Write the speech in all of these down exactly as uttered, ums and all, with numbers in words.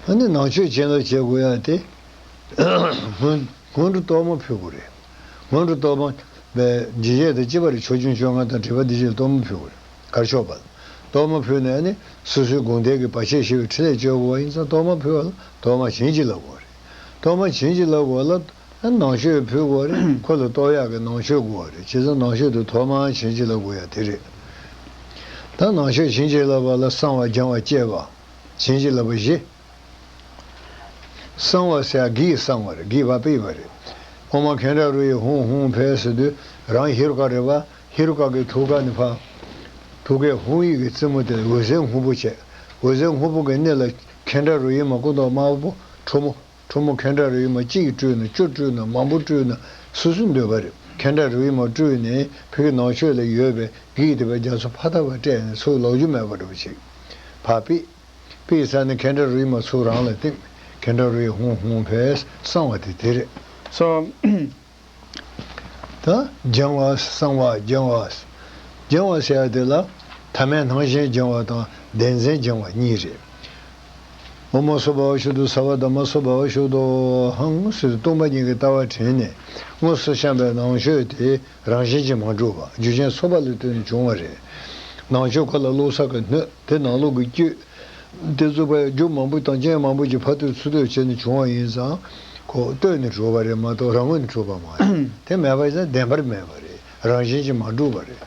ཨ་ནི་ནང་མཆོད་བྱིན་རླབས་བྱེད་དགོས་ཡ་དེ། སྔོན་སྔོན་འགྲོ་གཏོར་མ་ཕུལ་དགོས་རེད། སྔོན་འགྲོ་གཏོར་མ་བས་འཇིགས་བྱེད་དང་བཅས་པ་རེད། ཕྱོགས་སྐྱོང་བཅོ་ལྔ་དང་དྲེགས་པ་སྡིག་བྱེད་གཏོར་མ་ཕུལ་དགོས་རེད། དཀར་ཕྱོགས་པ་ལ། གཏོར་མ་ཕུལ་ནས་ནི་སོ་སོའི་དགོངས་ལྡན་གྱི་བར་ཆད་ཞི་བའི་ཕྲིན་ལས་བཅོལ་དགོས་པ་ཡིན་ཙང་གཏོར་མ་ཕུལ་བ་ལ་གཏོར་མ་བྱིན་གྱིས་བརླབ་དགོས་རེད། གཏོར་མ་བྱིན་གྱིས་བརླབ་དགོས་ལ། ནང་མཆོད་ཕུལ་དགོས་རེད། ཁོ་ལ་གཏོར་ཡག་གི་ནང་མཆོད་དགོས་པ་རེད། བྱས་ཙང་ནང་མཆོད་དུ་ཐོག་མར་བྱིན་གྱིས་བརླབ་དགོས་ཡ་དེ་རེད། ད་ནང་མཆོད་བྱིན་གྱིས་བརླབ་པ་ལ་གསང་བ་སྦྱང་བ་བཅས་པ། བྱིན་གྱིས་བརླབ་པ་བཞི། གསང་བ་ཟེར་ཡ་གིས་གསང་བ་རེད། གིས་ཕར་ཕུད་པ་རེད། ཨོཾ་ཁཻ་ཌ་རུ་ཡེ་ཧཱུྃ་ཧཱུྃ་ཕཊ་ཟེར་དུས་རང་ཧེ་རུ་ཀ་རེད་པ། ཧེ་རུ་ཀ་གི་ཐུགས་ཀ་ནས་ཕར། ཐུགས་ཀའི་ཧཱུྃ་ཡིག་གི་རྩེ་མོ་དེ་ལ་འོད་ཟེར་སྔོན་པོ་བྱས། འོད་ཟེར་སྔོན་པོ་གི་སྣེ་ལ་ཁཻ་ཌ་རུ་ཡེ་མ་སྐུ་མདོག་དམར་པོ་ཁྲོ་མོ། ཁྲོ་མོ་ཁཻ་ཌ་རུ་ཡེ་མ་གཅིག་སྤྲུལ་ན་བཅུ་སྤྲུལ་ན་མང་པོ་སྤྲུལ་ན་སོ་སོའི་འདོད་པ་རེད། ཁཻ་ཌ་རུ་ཡེ་མ་སྤྲུལ་ནས་ཕ་གི་ནང་མཆོད་ལ་ཡོད་པའི་གིས་དེ་བས་རྒྱ་མཚོ་ཕ་ཐག་པ་སྤྲད་ནས་ཚུར་ལོག་རྒྱུ་མེད་པ་འདྲ་པོ་ཅིག་ཕར་ཕུད། ཕུད་ཚར་ནས་ཁཻ་ཌ་རུ་ཡེ་མ་ཚུར་རང་ལ་བསྟིམ། ཁཻ་ཌ་རུ་ཡེ་ཧཱུྃ་ཧཱུྃ་ཕཊ་གསང་བ་དེ་དེ་རེད། སོ། ད་སྦྱང་བ་གསང་བ་སྦྱང་བ། སྦྱང་བ་ཟེར་ཡ་དེ་ལ་ཐ་མལ་སྣང་ཞེན་སྦྱང་བ་དང་བདེན་འཛིན་སྦྱང་བ་གཉིས་རེད། ཨོཾ་སྭ་བྷཱ་ཝ་ཤུདྡྷ་སརྦ་དྷརྨ་སྭ་བྷཱ་ཝ་ཤུདྡྷོ་ཧཾ་ཟེར་སྟོང་པ་ཉིད་ཀྱི་ལྟ་བ་དྲན་ནས་དངོས་སུ་བཤམས་པའི་ནང་མཆོད་དེ་རང་བཞིན་གྱིས་མ་གྲུབ་པ་རྒྱུ་རྐྱེན་ཚོགས་པ་ལ་ལྟོས་ནས་བྱུང་བ་རེད། ནང་མཆོད་ཁོ་ལ་བླུགས་ས་གི་སྣོད་དེ་ནང་ལོགས་ཀྱི་བཅུད། དེ་ཚོ་བས་རྒྱུ་མང་པོ་དང་རྐྱེན་མང་པོ་ཅིག་ཕར་གཏོར་ཚུར་གཏོར་བྱས་ནས་བྱུང་བ་ཡིན་ཙང་། ཁོ་ལྟོས་ནས་གྲུབ་པ་རེད་མ་གཏོགས་རང་ངོས་ནས་གྲུབ་པ་མ་རེད། དེ་མེད་པ་ཡིན་ཙང་བདེན་པར་མེད་པ་རེད། རང་བཞིན་གྱིས་མ་གྲུབ་པ་རེད།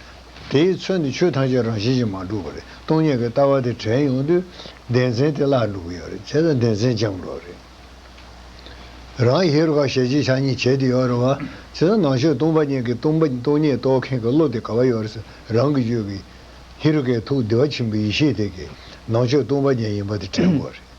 དེའི་ཚུལ་ནི་ཆོས་ཐམས་ཅད་རང་བཞིན་གྱིས་མ་གྲུབ་པ་རེད། སྟོང་ཉིད་ཀྱི་ལྟ་བ་དེ་དྲན་ཡོང་དུས་བདེན་འཛིན་དེ་བརླག་འགྲོ་གི་ཡོད་རེད། བྱས་ཙང་བདེན་འཛིན་སྦྱང་དགོས་རེད། རང་ཧེ་རུ་ཀ་ཞལ་གཅིག་ཕྱག་གཉིས་བྱས་ཏེ་ཡོད་རེད་བ། བྱས་ཙང་ནང་མཆོད་སྟོང་པ་ཉིད་ཀྱི་སྟོང་པ་སྟོང་ཉིད་རྟོགས་མཁན་གྱི་བློ་དེ་ག་བ་ཡོད་རེད་ཟེར། རང་གི་རྒྱུད་ཀྱི་ཧེ་རུ་ཀའི་ཐུགས་བདེ་བ་ཆེན་པོའི་ཡེ་ཤེས་དེ་གིས་ནང་མཆོད་སྟོང་པ་ཉིད་ཡིན་པ་དེ་དྲན་དགོས་རེད།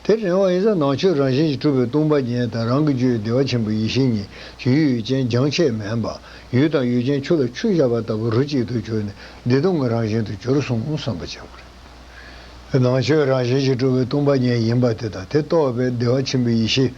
དེ་དྲན་བ་ཡིན་ཙང་ནང་མཆོད་རང་བཞིན་གྱིས་གྲུབ་པའི་སྟོང་པ་ཉིད་དང་རང་གི་རྒྱུད་བདེ་བ་ཆེན་པོའི་ཡེ་ཤེས་གཉིས་ཡུལ་ཡུལ་ཅན་རྒྱང་ཆད་མིན་པ། ཡུལ་དང་ཡུལ་ཅན་ཆུ་ལ་ཆུ་བཞག་པ་ལྟ་བུ་རོ་གཅིག་ཏུ་གྱུར་ནས་བདེ་སྟོང་གི་རང་བཞིན་དུ་གྱུར་སོང་བསམ་པ་བྱེད་དགོས་རེད། ནང་མཆོད་རང་བཞིན་གྱིས་གྲུབ་པའི་སྟོང་པ་ཉིད་ཡིན་པ་དེ་དང་དེ་རྟོགས་པའི་བདེ་བ་ཆེན་པོའི་ཡེ་ཤེས།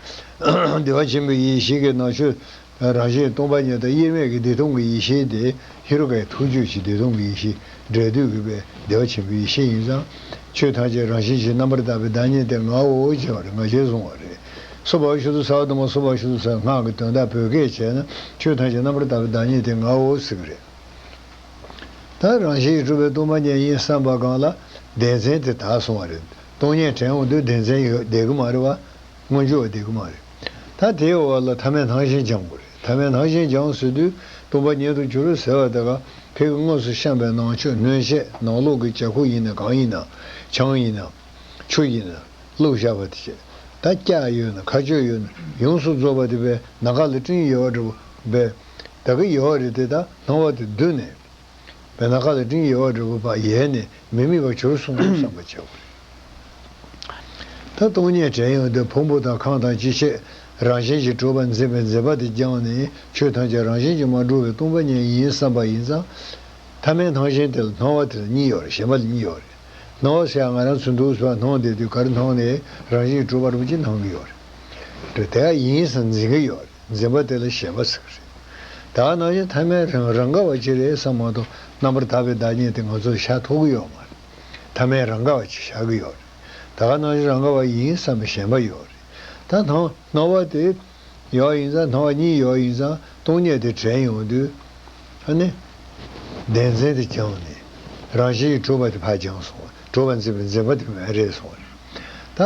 བདེ་བ་ཆེན་པོའི་ཡེ་ཤེས་ཀྱི་ནང་མཆོད་རང་བཞིན་སྟོང་པ་ཉིད་དང་དབྱེར་མེད་ཀྱི་བདེ་སྟོང་གི་ཡེ་ཤེས་དེ་ཧེ་རུ་ཀའི་ཐུགས་རྒྱུད་ཀྱི་བདེ་སྟོང་གི་ཡེ་ཤེས་འབྲས་དུས་ཀྱི་བདེ་བ་ཆེན་པོའི་ཡེ་ཤེས་ཡིན་ཙང་། ཆོས་ཐམས་ཅད་རང་བཞིན་གྱིས་རྣམ་པར་དག་པའི་བདག་ཉིད་དེ་ངའོ་ཞེས་པ་རེད། ང་རྒྱལ་བཟུང་བ་རེད། སྭ་བྷཱ་ཝ་ཤུདྡྷ་སརྦ་དྷརྨ་སྭ་བྷཱ་ཝ་ཤུདྡྷ་ཟེར་སྔགས་ཀྱི་དོན་དག་བོད་སྐད་བྱས་ན་ཆོས་ཐམས་ཅད་རྣམ་པར་དག་པའི་བདག་ཉིད་དེ་ངའོ་ཟེར་གྱི་རེད། ད་རང་བཞིན་གྱིས་གྲུབ་པའི་སྟོང་པ་ཉིད་ཡིན་བསམ་པ་སྒང་ལ་བདེན་འཛིན་དེ་དག་སོང་བ་རེད། སྟོང་ཉིད་དྲན་འོང་དུས་བདེན་འཛིན་ཡོད་བསྡད་ཀྱི་མ་རེད་བ། མངོན་གྱུར་བ་བསྡད་ཀྱི་མ་རེད། ད་དེའི་འོག་ལ་ཐ་མལ་སྣང་ཞེན་སྦྱང་དགོས་རེད། ཐ་མལ་སྣང་ཞེན་སྦྱང་ཟེར་དུས་སྟོང་པ་ཉིད་དུ་གྱུར་ཟེར་བ་དེ་ག་ཕ་གི་དངོས་སུ་བཤམས་པའི་ནང་མཆོད་སྣོད་ཆས་ནང་ལོགས་ཀྱི་བྱ་ཁུ་ཡིན་ན་གང་ཡིན་ན། ཆང་ཡིན་ན། ཆུ་ཡིན་ན། བླུགས་བཞག་པ་དེ་བྱས། ད་སྐྱ་ཡོད་ན་མཁའ་སྤྱོད་ཡོད་ན་ཡོངས་སུ་རྫོགས་པ་དེ་བས་ནམ་མཁའ་ལ་སྤྲིན་ཡོད་པ་འདྲ་བོ་བས། ད་གི་ཡོད་རེད་དེ་ད་སྣང་བ་དེ་བསྡུས་ནས། བས་ནམ་མཁའ་ལ་སྤྲིན་ཡོད་པ་འདྲ་བོ་བ་ཡལ་ནས་མི་དམིགས་པ་གྱུར་སོང་བསམ་པ་བྱེད་དགོས་རེད། ད་སྟོང་ཉིད་དྲན་ཡོང་དུས་ཕུང་པོ་དང་ཁམས་དང་ཅི་བྱེད་རང་བཞིན་གྱིས་གྲུབ་པ་འཛིན་པའི་འཛིན་པ་དེ་སྦྱངས་ནས་ཆོས་ཐམས་ཅད་རང་བཞིན་གྱིས་མ་གྲུབ་པའི་སྟོང་པ་ཉིད་ཡིན་བསམ་པ་ཡིན་ཙང་། ཐ་མལ་སྣང་ཞེན་དེ་ལ་སྣང་བ་དེ་ལ་གཉིས་ཡོད་རེད། ཞེན་པ་ལ་གཉིས་ཡོད་རེད། སྣང་བ་ཟེར་ཡ་ང་རང་ཚོ་འདུག་ཟེར་བ་སྣང་བསྡད་དུས་ག་རེ་སྣང་ནས་རང་བཞིན་གྲུབ་པ་རུ་ཅིག་སྣང་གི་ཡོད་རེད། དེ་ཡང་ཡིན་ཟེར་འཛིན་གི་ཡོད་རེད། འཛིན་པ་དེ་ལ་ཞེན་པ་ཟེར་གི་རེད། ད་ག་ནང་བཞིན་ཐ་མལ་རང་རང་ག་བ་ཅིག་རེད་བསམ་མ་གཏོགས་རྣམ་པར་དག་པའི་བདག་ཉིད་དེ་ང་ཚོར་ཤར་ཐུབ་གི་ཡོད་མ་རེད། ཐ་མལ་རང་ག་བ་ཅིག་ཤར་གི་ཡོད་རེད། ད་ག་ནང་བཞིན་རང་ག་བ་ཡིན་བསམ་པའི་ཞེན་པ་ཡོད་རེད། ད་སྣང་སྣང་བ་དེ། ཡོད་ཡིན་ཙང་སྣང་བ་གཉིས་ཡོད་ཡིན་ཙང་སྟོང་ཉིད་དེ་དྲན་ཡོང་དུས། ཨ་ནི། བདེན་འཛིན་དེ་སྦྱངས་ནས། རང་བཞིན་གྱིས་གྲུབ་པ་དེ་ཕར་སྦྱངས་སོང་བ། གྲུབ་པ་འཛིན་པའི་འཛིན་པ་དེ་མེད་རེད་སོང་བ་རེད། ད་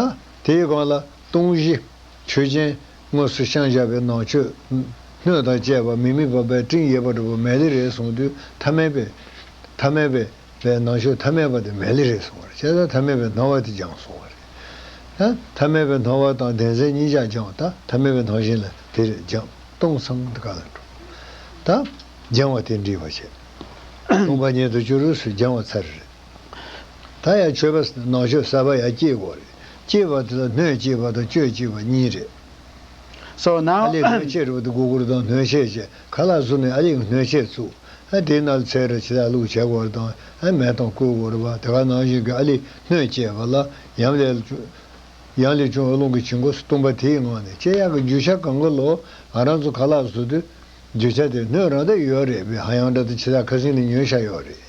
དེའི་སྒང་ལ་སྟོང་གཞི། ཆོས་ཅན། དངོས་སུ་བཤམས་བཞག་པའི་ནང་མཆོད། སྣོད་དང་བཅས་པ་མི་དམིགས་པ་པའི་སྤྲིན་ཡོད་པ་འདྲ་བོ་མེད་ལེ་རེད་སོང་དུས་ཐ་མལ་པའི། ཐ་མལ་པའི། པའི་ནང་མཆོད་ཐ་མལ་པ་དེ་མེད་ལེ་རེད་སོང་བ་རེད། བྱས་ཙང་ཐ་མལ་པའི་སྣང་བ་དེ་སྦྱངས་སོང་བ་རེད། ད་ཐ་མལ་པའི་སྣང་བ་དང་བདེན་འཛིན་གཉིས་ཆ་སྦྱངས། ད་ཐ་མལ་པའི་སྣང་ཞེན་ལ་དེ་རེད་སྦྱངས། སྟོང་སང་དེ་ག་ལ་འགྲོ། ད་སྦྱང་བ་དེ་འདྲིས་པ་བྱས། སྟོང་པ་ཉིད་དུ་གྱུར་རོ་སུ་སྦྱང་བ་ཚར་རེད། ད་ཡང་མཆོད་པ་ནང་མཆོད་གསར་པ་ཡང་སྐྱེ་དགོས་རེད། སྐྱེས་པ་དེ་ལ་སྣོད་སྐྱེས་པ་དང་སྤྱོད་སྐྱེས་པ་གཉིས་རེད། So now ཨ་ལས་སྣོད་ཆས་རུ་དེ་སྒུར་སྒུར་དང་སྣོད་ཆས་བྱས་ཁ་ལག་བཟོ་ནས་ཨ་ལས་ཀྱི་སྣོད་ཆས་བཙུགས། ཨ་དེའི་ནང་ལ་ཚལ་ར་ཇི་ལྟར་བླུགས་བྱས་དགོས་རེད་དང་ཨ་མེ་དང་བསྐོལ་དགོས་རེད་པ། དེ་ག་ནང་བཞིན་གྱི་ཨ་ལས་སྣོད་སྐྱེས་པ་ལ་ཡང་ལས་ཡང་ལས་བྱུང་བའི་རླུང་གི་བྱིང་རྒོད་སྟོང་པ་དེའི་ངང་ནས་སྐྱེ་ཡག་གི་རྒྱུ་ཆ་གང་ག་ལོ་ང་རང་ཚོ་ཁ་ལག་བཟོ་དུས། རྒྱུ་ཆ་དེ་སྣོད་རང་དག་ཡོད་རེད་པས། ཧ་ཡང་འདྲ་དང་ཇི་ལྟར་ཁ་སང་ནས་ཉོས་བཞག་ཡོད་རེད།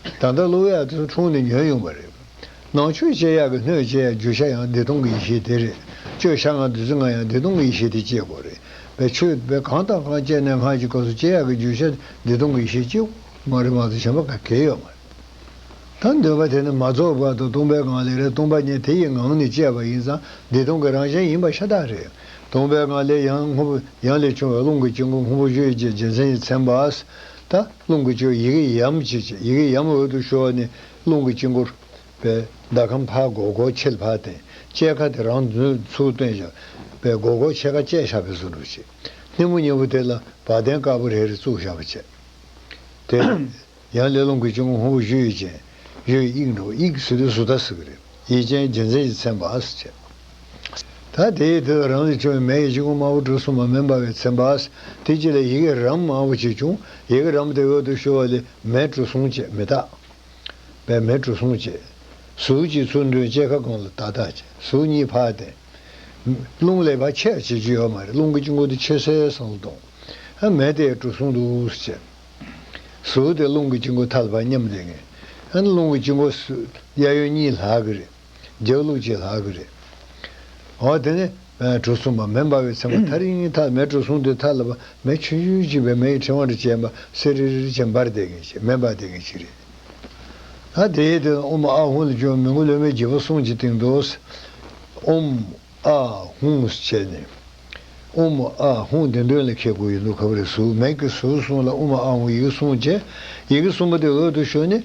ད་ལྟ་བླུག་ཡག་དེ་ཚོ་འཁྲུངས་ནས་ཉོས་ཡོང་བ་རེད། ནང་ཆོས་བྱེད་ཡག་གི་སྣོད་བྱེད་ཡག་རྒྱུ་ཆ་ཡང་བདེ་སྟོང་གི་ཡེ་ཤེས་དེ་རེད། སྤྱོད་ཤ་ལྔ་བདུད་རྩི་ལྔ་ཡང་བདེ་སྟོང་གི་ཡེ་ཤེས་དེ་སྐྱེ་དགོས་རེད། བའི་ཆོས་པའི་གང་དང་གང་བྱས་ནས་སྔར་གྱི་སྐབས་སུ་བྱེད་ཡག་གི་རྒྱུ་ཆ་བདེ་སྟོང་གི་ཡེ་ཤེས་སྐྱེ་དགོས་མ་རེད་མ་གཏོགས་གཞན་པ་ག་གེ་ཡོད་མ་རེད། ད་འདོད་པ་དེ་ནི་མ་རྫོགས་བར་དུ་སྟོང་པའི་ངང་ལས་རེད། སྟོང་པ་ཉིད་དེ་ཡི་ངང་ནས་སྐྱེས་པ་ཡིན་ཙང་བདེ་སྟོང་གི་རང་བཞིན་ཡིན་པ་ཤ་སྟག་རེད། སྟོང་པའི་ངང་ལས་ཡང་སྔོན་པོ་ཡང་ལས་བྱུང་བའི་རླུང་གི་དཀྱིལ་འཁོར་སྔོན་པོ་བཞུ་ཡི་རྗེས་རྒྱལ་མཚན་གྱིས་མཚན་པ། ད་རླུང་གི་དཀྱིལ་ཡི་གེ་ཡམ་ཅེས་བྱས། ཡི་གེ་ཡམ་འོག་ཏུ་ཞུ་བ་ནི་རླུང་གི་དཀྱིལ་འཁོར་པའི་ཟླ་གམ་ཕར་སྒོར་སྒོར་ཕྱེད་ཕར་བསྟན། བཅད་ཁ་དེ་རང་མཛོད་ཚུར་བསྟན་བཞག་པའི་སྒོར་སྒོར་ཕྱེད་ཀ་བཅད་བཞག་པའི་བཟོ་འདྲ་བྱས། སྣེ་མོ་གཉིས་པོ་དེ་ལ་བ་དན་དཀར་པོ་རེ་རེ་བཙུགས་བཞག་པ་བྱས། དེ་ཡང་ལས་རླུང་གི་དཀྱིལ་འཁོར་སྔོན་པོ་བཞུ་ཡི་ཅན། བཞུ་ཡི་དབྱིངས་འགྲོ། དབྱིངས་ཟེར་དུས་གཟུགས་མཐའ་ཟེར་གི་རེད། ཡི་ཅན་རྒྱལ་མཚན་གྱིས་མཚན་པ་ཟེར་བྱས། ད་དེའི་དེ་ལ་རང་ལས་བྱུང་བའི་མེ་ཡི་དཀྱིལ་འཁོར་དམར་པོ་གྲུ་གསུམ་པ་མེ་འབར་བས་མཚན་པ་ཟེར། དེ་གཅིག་ལ་ཡི་གེ་རམ་མང་པོ་ཅིག་བྱུང་། ཡི་གེ་རམ་དེ་འོག་ཏུ་ཞུ་བ་ལས་མེ་གྲུ་གསུམ་བྱས། མེ་སྟག་པའི་མེ་གྲུ་གསུམ་བྱས། གཟུགས་གཅིག་ཚུར་འདོན། བཅད་ཁ་གང་ལ་ཏག་ཏག་བྱས། གཟུགས་གཉིས་ཕར་བསྟན། རླུང་ལས་ཕར་ཆད་བྱེད་རྒྱུ་ཡོད་མ་རེད། རླུང་གི་དཀྱིལ་འཁོར་དེ་ཆད་སའི་བསམ་བློ་གཏོང་། ཨ་མེ་དེ་གྲུ་གསུམ་འདུག་ཟེར། གཟུགས་དེ་རླུང་གི་དཀྱིལ་འཁོར་མཐའ་ལ་ཕར་མཉམ་བསྡད་མཁན། ཨ་ནི་རླུང་གི་དཀྱིལ་འཁོར་སུ་གཡས་གཡོན་གཉིས་ལྷག་གི་རེད། རྒྱབ་ལོགས་གཅིག་ལྷག་གི་རེད། འོ་དེ་ནི་ཨ་གྲུ་གསུམ་པ་མེ་འབར་བས་མཚན་པ། ཐག་རིང་ཐག་མེ་གྲུ་གསུམ་དེ་མཐའ་ལ་ཕར་མེ་ཆུང་ཆུང་ཅིག་པའི་མེ་ཡི་ཕྲེང་བ་འདྲ་ཅན་པ་སེར་རི་རི་ཅན་འབར་བསྡད་མཁན་ཞིག་མེ་འབར་བསྡད་མཁན་ཞིག་རེད། ད་དེའི་དེ་ཨོཾ་ཨཱཿཧཱུྃ་ལས་བྱུང་མི་མགོ་ལོན་མའི་རྒྱལ་པོ་གསུམ་གྱི་སྟེང་དུ་ཨོཾ་ཨཱཿཧཱུྃ་ཟེར་བྱས་ནས། ཨོཾ་ཨཱཿཧཱུྃ་དེ་འདོན་ལ་འཁེལ་དགོས་ཡོད་འདུག་ག་བ་རེད། གཟུགས་མེད་ཀྱི་གཟུགས་གསུམ་ལ་ཨོཾ་ཨཱཿཧཱུྃ་ཡི་གེ་གསུམ་བྱས། ཡི་གེ་གསུམ་པོ་དེ་འོག་ཏུ་ཞུ་ནས་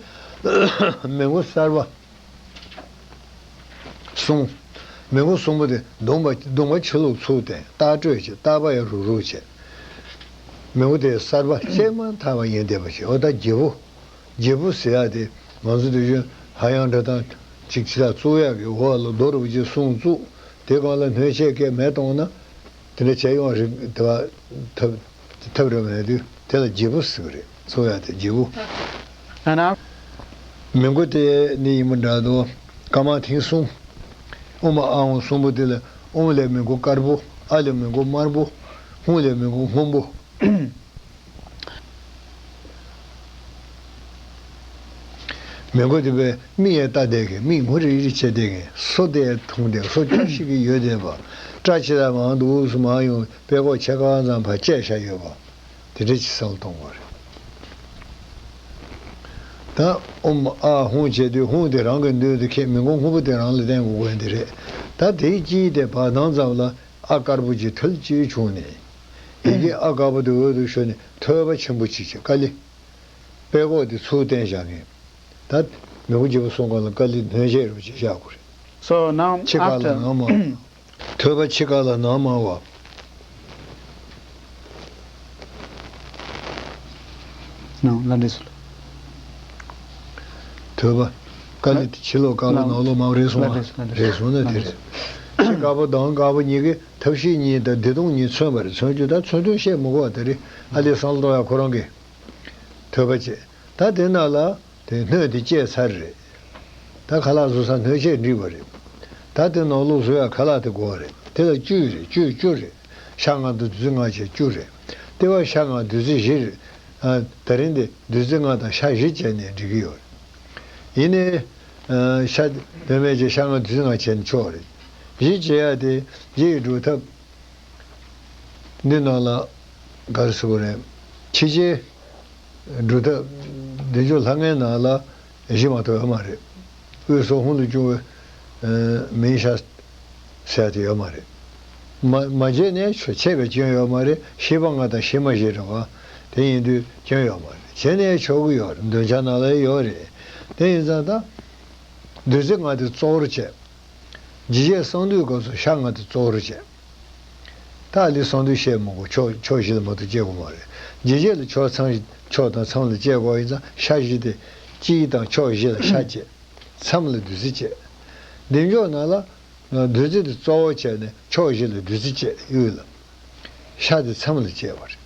མི་མགོ་གསར་པ་གསུམ། མི་མགོ་གསུམ་པོ་དེ་གདོང་པ་གདོང་པ་ཕྱི་ལོགས་ཚུར་བསྟན། ལྟག་སྤྲོད་བྱས། ལྟག་པ་ཡང་རུག་རུག་བྱས། མི་མགོ་དེ་གསར་པ་སྐྱེས་མ་ཐག་པ་ཡིན་བསྡད་པ་ཞིག་འོ་ད་རྒྱལ་པོ། རྒྱལ་པོ་ཟེར་ཡ་དེ་ང་ཚོ་དེ་བཞིན་ཧ་ཡང་འདྲ་དང་ཅིག་ཅི་ལ་བཙུགས་ཡག་གི་འོག་ལ་རྡོ་རུ་ཅིག་གསུངས་བཙུགས། དེ་སྒང་ལ་སྣོད་ཆས་སྐད་མེད་གཏོང་ན་དེ་འདྲ་བྱས་ཡོང་རེད། དེ་བ་ཐབས་ཐབས་རེ་མེད་དུས་དེ་ལ་རྒྱལ་པོ་ཟེར་གི་རེད། བཙུགས་ཡག་དེ་རྒྱལ་པོ། ཨ་ན། མི་མགོ་དེ་ནི་ཡིན་པ་འདྲ་འདུག་ཀ་མ་ཐིང་གསུམ། ཨོཾ་ཨཱཿཧཱུྃ་གསུམ་པོ་དེ་ལ་ཨོཾ་ལས་མི་མགོ་དཀར་པོ། ཨཱཿ་ལས་མི་མགོ་དམར་པོ། ཧཱུྃ་ལས་མི་མགོ་སྔོན་པོ། མི་མགོ་དེ་བས་མིག་ཡང་ལྟ་བསྡད་མཁན། མིག་ངོ་རིག་རིག་བྱས་བསྡད་མཁན། སོ་དེ་མཐོང་བསྡད། སོ་སྐྱ་ཞིག་གི་ཡོད་བསྡད་པ། སྐྲ་ཕྱི་ལ་མང་འདུག་སུ་མང་ཡོང་པད་ཀོག་ཕྱེད་ཀ་ཙམ་ཕར་བཅད་བཞག་ཡོད་པ། དེ་འདྲ་ཅིག་བསམ་བློ་གཏོང་དགོས་རེད། ད་ཨོཾ་ཨཱཿཧཱུྃ་བྱས་དུས་ཧཱུྃ་དེ་རང་གི་མདུན་དུ་ཁེལ། མི་མགོ་སྔོན་པོ་དེ་རང་ལ་བསྟན་དགོས་དགོས་འདི་རེད། ད་དེའི་དཀྱིལ་དེ་བར་སྣང་ཙམ་ལ་ཨ་དཀར་པོ་གཅིག་ཐལ་གཅིག་བྱུང་ནས། ཡི་གེ་ཨ་དཀར་པོ་དེ་འོག་ཏུ་ཞུ་ནས་ཐོད་པ་ཆེན་པོ་གཅིག་བྱས། ཀ་ལི། པད་ཀོག་དེ་ཚུར་བསྟན་བཞག་མཁན། ད་མི་མགོ་རྒྱལ་པོ་གསུམ་སྒང་ལ་ཀ་ལི་སྣོད་ཆས་རུ་ཅིག་བཞག་དགོས་རེད། So now ཕྱི་ཁ་ལ after ནང་མ། ཐོད་པ་ཕྱི་ཁ་ལ་ནང་མང་བ། ནང་ལ་འདྲེས་སོང་། ཐོད་པ། དཀར་ནི་ཕྱི་ལོགས་དཀར་པོ། ནང་ལོགས་དམར་པོ་རེད་སོང་བ། ལ་འདྲེས་སོང་། རེད་སོང་ན་དེ་རེད། ཕྱི་དཀར་པོ་དང་དཀར་པོ་གཉིས་ཀའི་ཐབས་ཤེས་གཉིས་དང་བདེ་སྟོང་གཉིས་མཚོན་པ་རེད། མཚོན་རྒྱུ་ད་མཚོན་དོན་བཤད་མི་དགོས་པ་དེ་རེད། ཨ་ལས་བསམ་བློ་གཏོང་ཡག་ཁོ་རང་གི། ཐོད་པ་བཅད། ད་དེ་ནང་ལ་དེ་སྣོད་དེ་བཅད་ཚར་རེད། ད་ཁ་ལག་བཟོ་ས་སྣོད་ཆས་འགྲིག་པ་རེད། ད་དེ་ནང་ལོགས་བཟོ་ཡག་ཁ་ལག་དེ་དགོས་པ་རེད། དེ་ལ་བཅུད་རེད། བཅུད་བཅུ་རེད། ཤ་ལྔ་དང་བདུད་རྩི་ལྔ་བྱས་བཅུ་རེད། ལྟེ་བ་ཤ་ལྔ་བདུད་རྩི་བཞི་རེད། ཨ། ད་རིང་འདི་བདུད་རྩི་ལྔ་དང་ཤ་བཞི་བྱས་ནས་འགྲིག་གི་ཡོད་རེད། ཡིན་ནའི། ཨ། ཤ་དོན་མེད་ཀྱི་ཤ་ལྔ་བདུད་རྩི་ལྔ་བྱས་ནས་ཆོག་རེད། བཞི་བྱེད་ཡག་དེ་བཞི་ཡི་སྒྲུབ་ཐབས། འདི་ནང་ལ་ག་རེ་ཟེར་དགོས་རེད། ཕྱི་རྒྱལ་སྒྲུབ་ཐབས་བདེ་མཆོག་ལྷ་ལྔའི་ནང་ལ་བཞི་མ་གཏོགས་ཡོད་མ་རེད། དབུས་སུ་ཧཱུྃ་ལས་བྱུང་བའི་མིང་ཤ་ཟེར་ཡག་དེ་ཡོད་མ་རེད། མ་མ་བྱས་ནས་ཆོག་ཆད་པའི་སྐྱོན་ཡོད་མ་རེད། ཤེས་པ་ལྔ་དང་ཤེས་མ་བཞི་རེད་བ། དེ་ཡིན་དུས་སྐྱོན་ཡོད་མ་རེད། བྱས་ནས་ཆོག་གི་ཡོད་རེད། འདོན་ཆ་ནང་ལ་ཡོད་རེད། དེ་ཡིན་ཙང་ད་བདུད་རྩི་ལྔ་དེ་གཙོ་བོར་བྱས། ཇི་སྐད་གསང་འདུས་སྐབས་སུ་ཤ་ལྔ་དེ་གཙོ་བོར་བྱས། ད་ལས་གསང་འདུས་བཤད་མི་དགོས། ཕྱོགས་ཕྱོགས་བཞི་ལ་མ་གཏོགས་བཅད་དགོས་མ་རེད། ཇི་སྐད་ལ་ཕྱོགས་མཚམས་ཕྱོགས་དང་མཚམས་ལ་བཅད་དགོས་ཡིན་ཙང་ཤ་བཞི་དེ་དཀྱིལ་དང་ཕྱོགས་བཞི་ལ་ཤ་བཅད། མཚམས་ལ་བདུད་རྩི་བཅད། བདེ་མཆོག་ནང་ལ་བདུད་རྩི་དེ་གཙོ་བོ་བྱས་ནས་ཕྱོགས་བཞི་ལ་བདུད་རྩི་བཅད། དབུས་ལ། ཤ་དེ་མཚམས་ལ་བཅད་པ་རེད།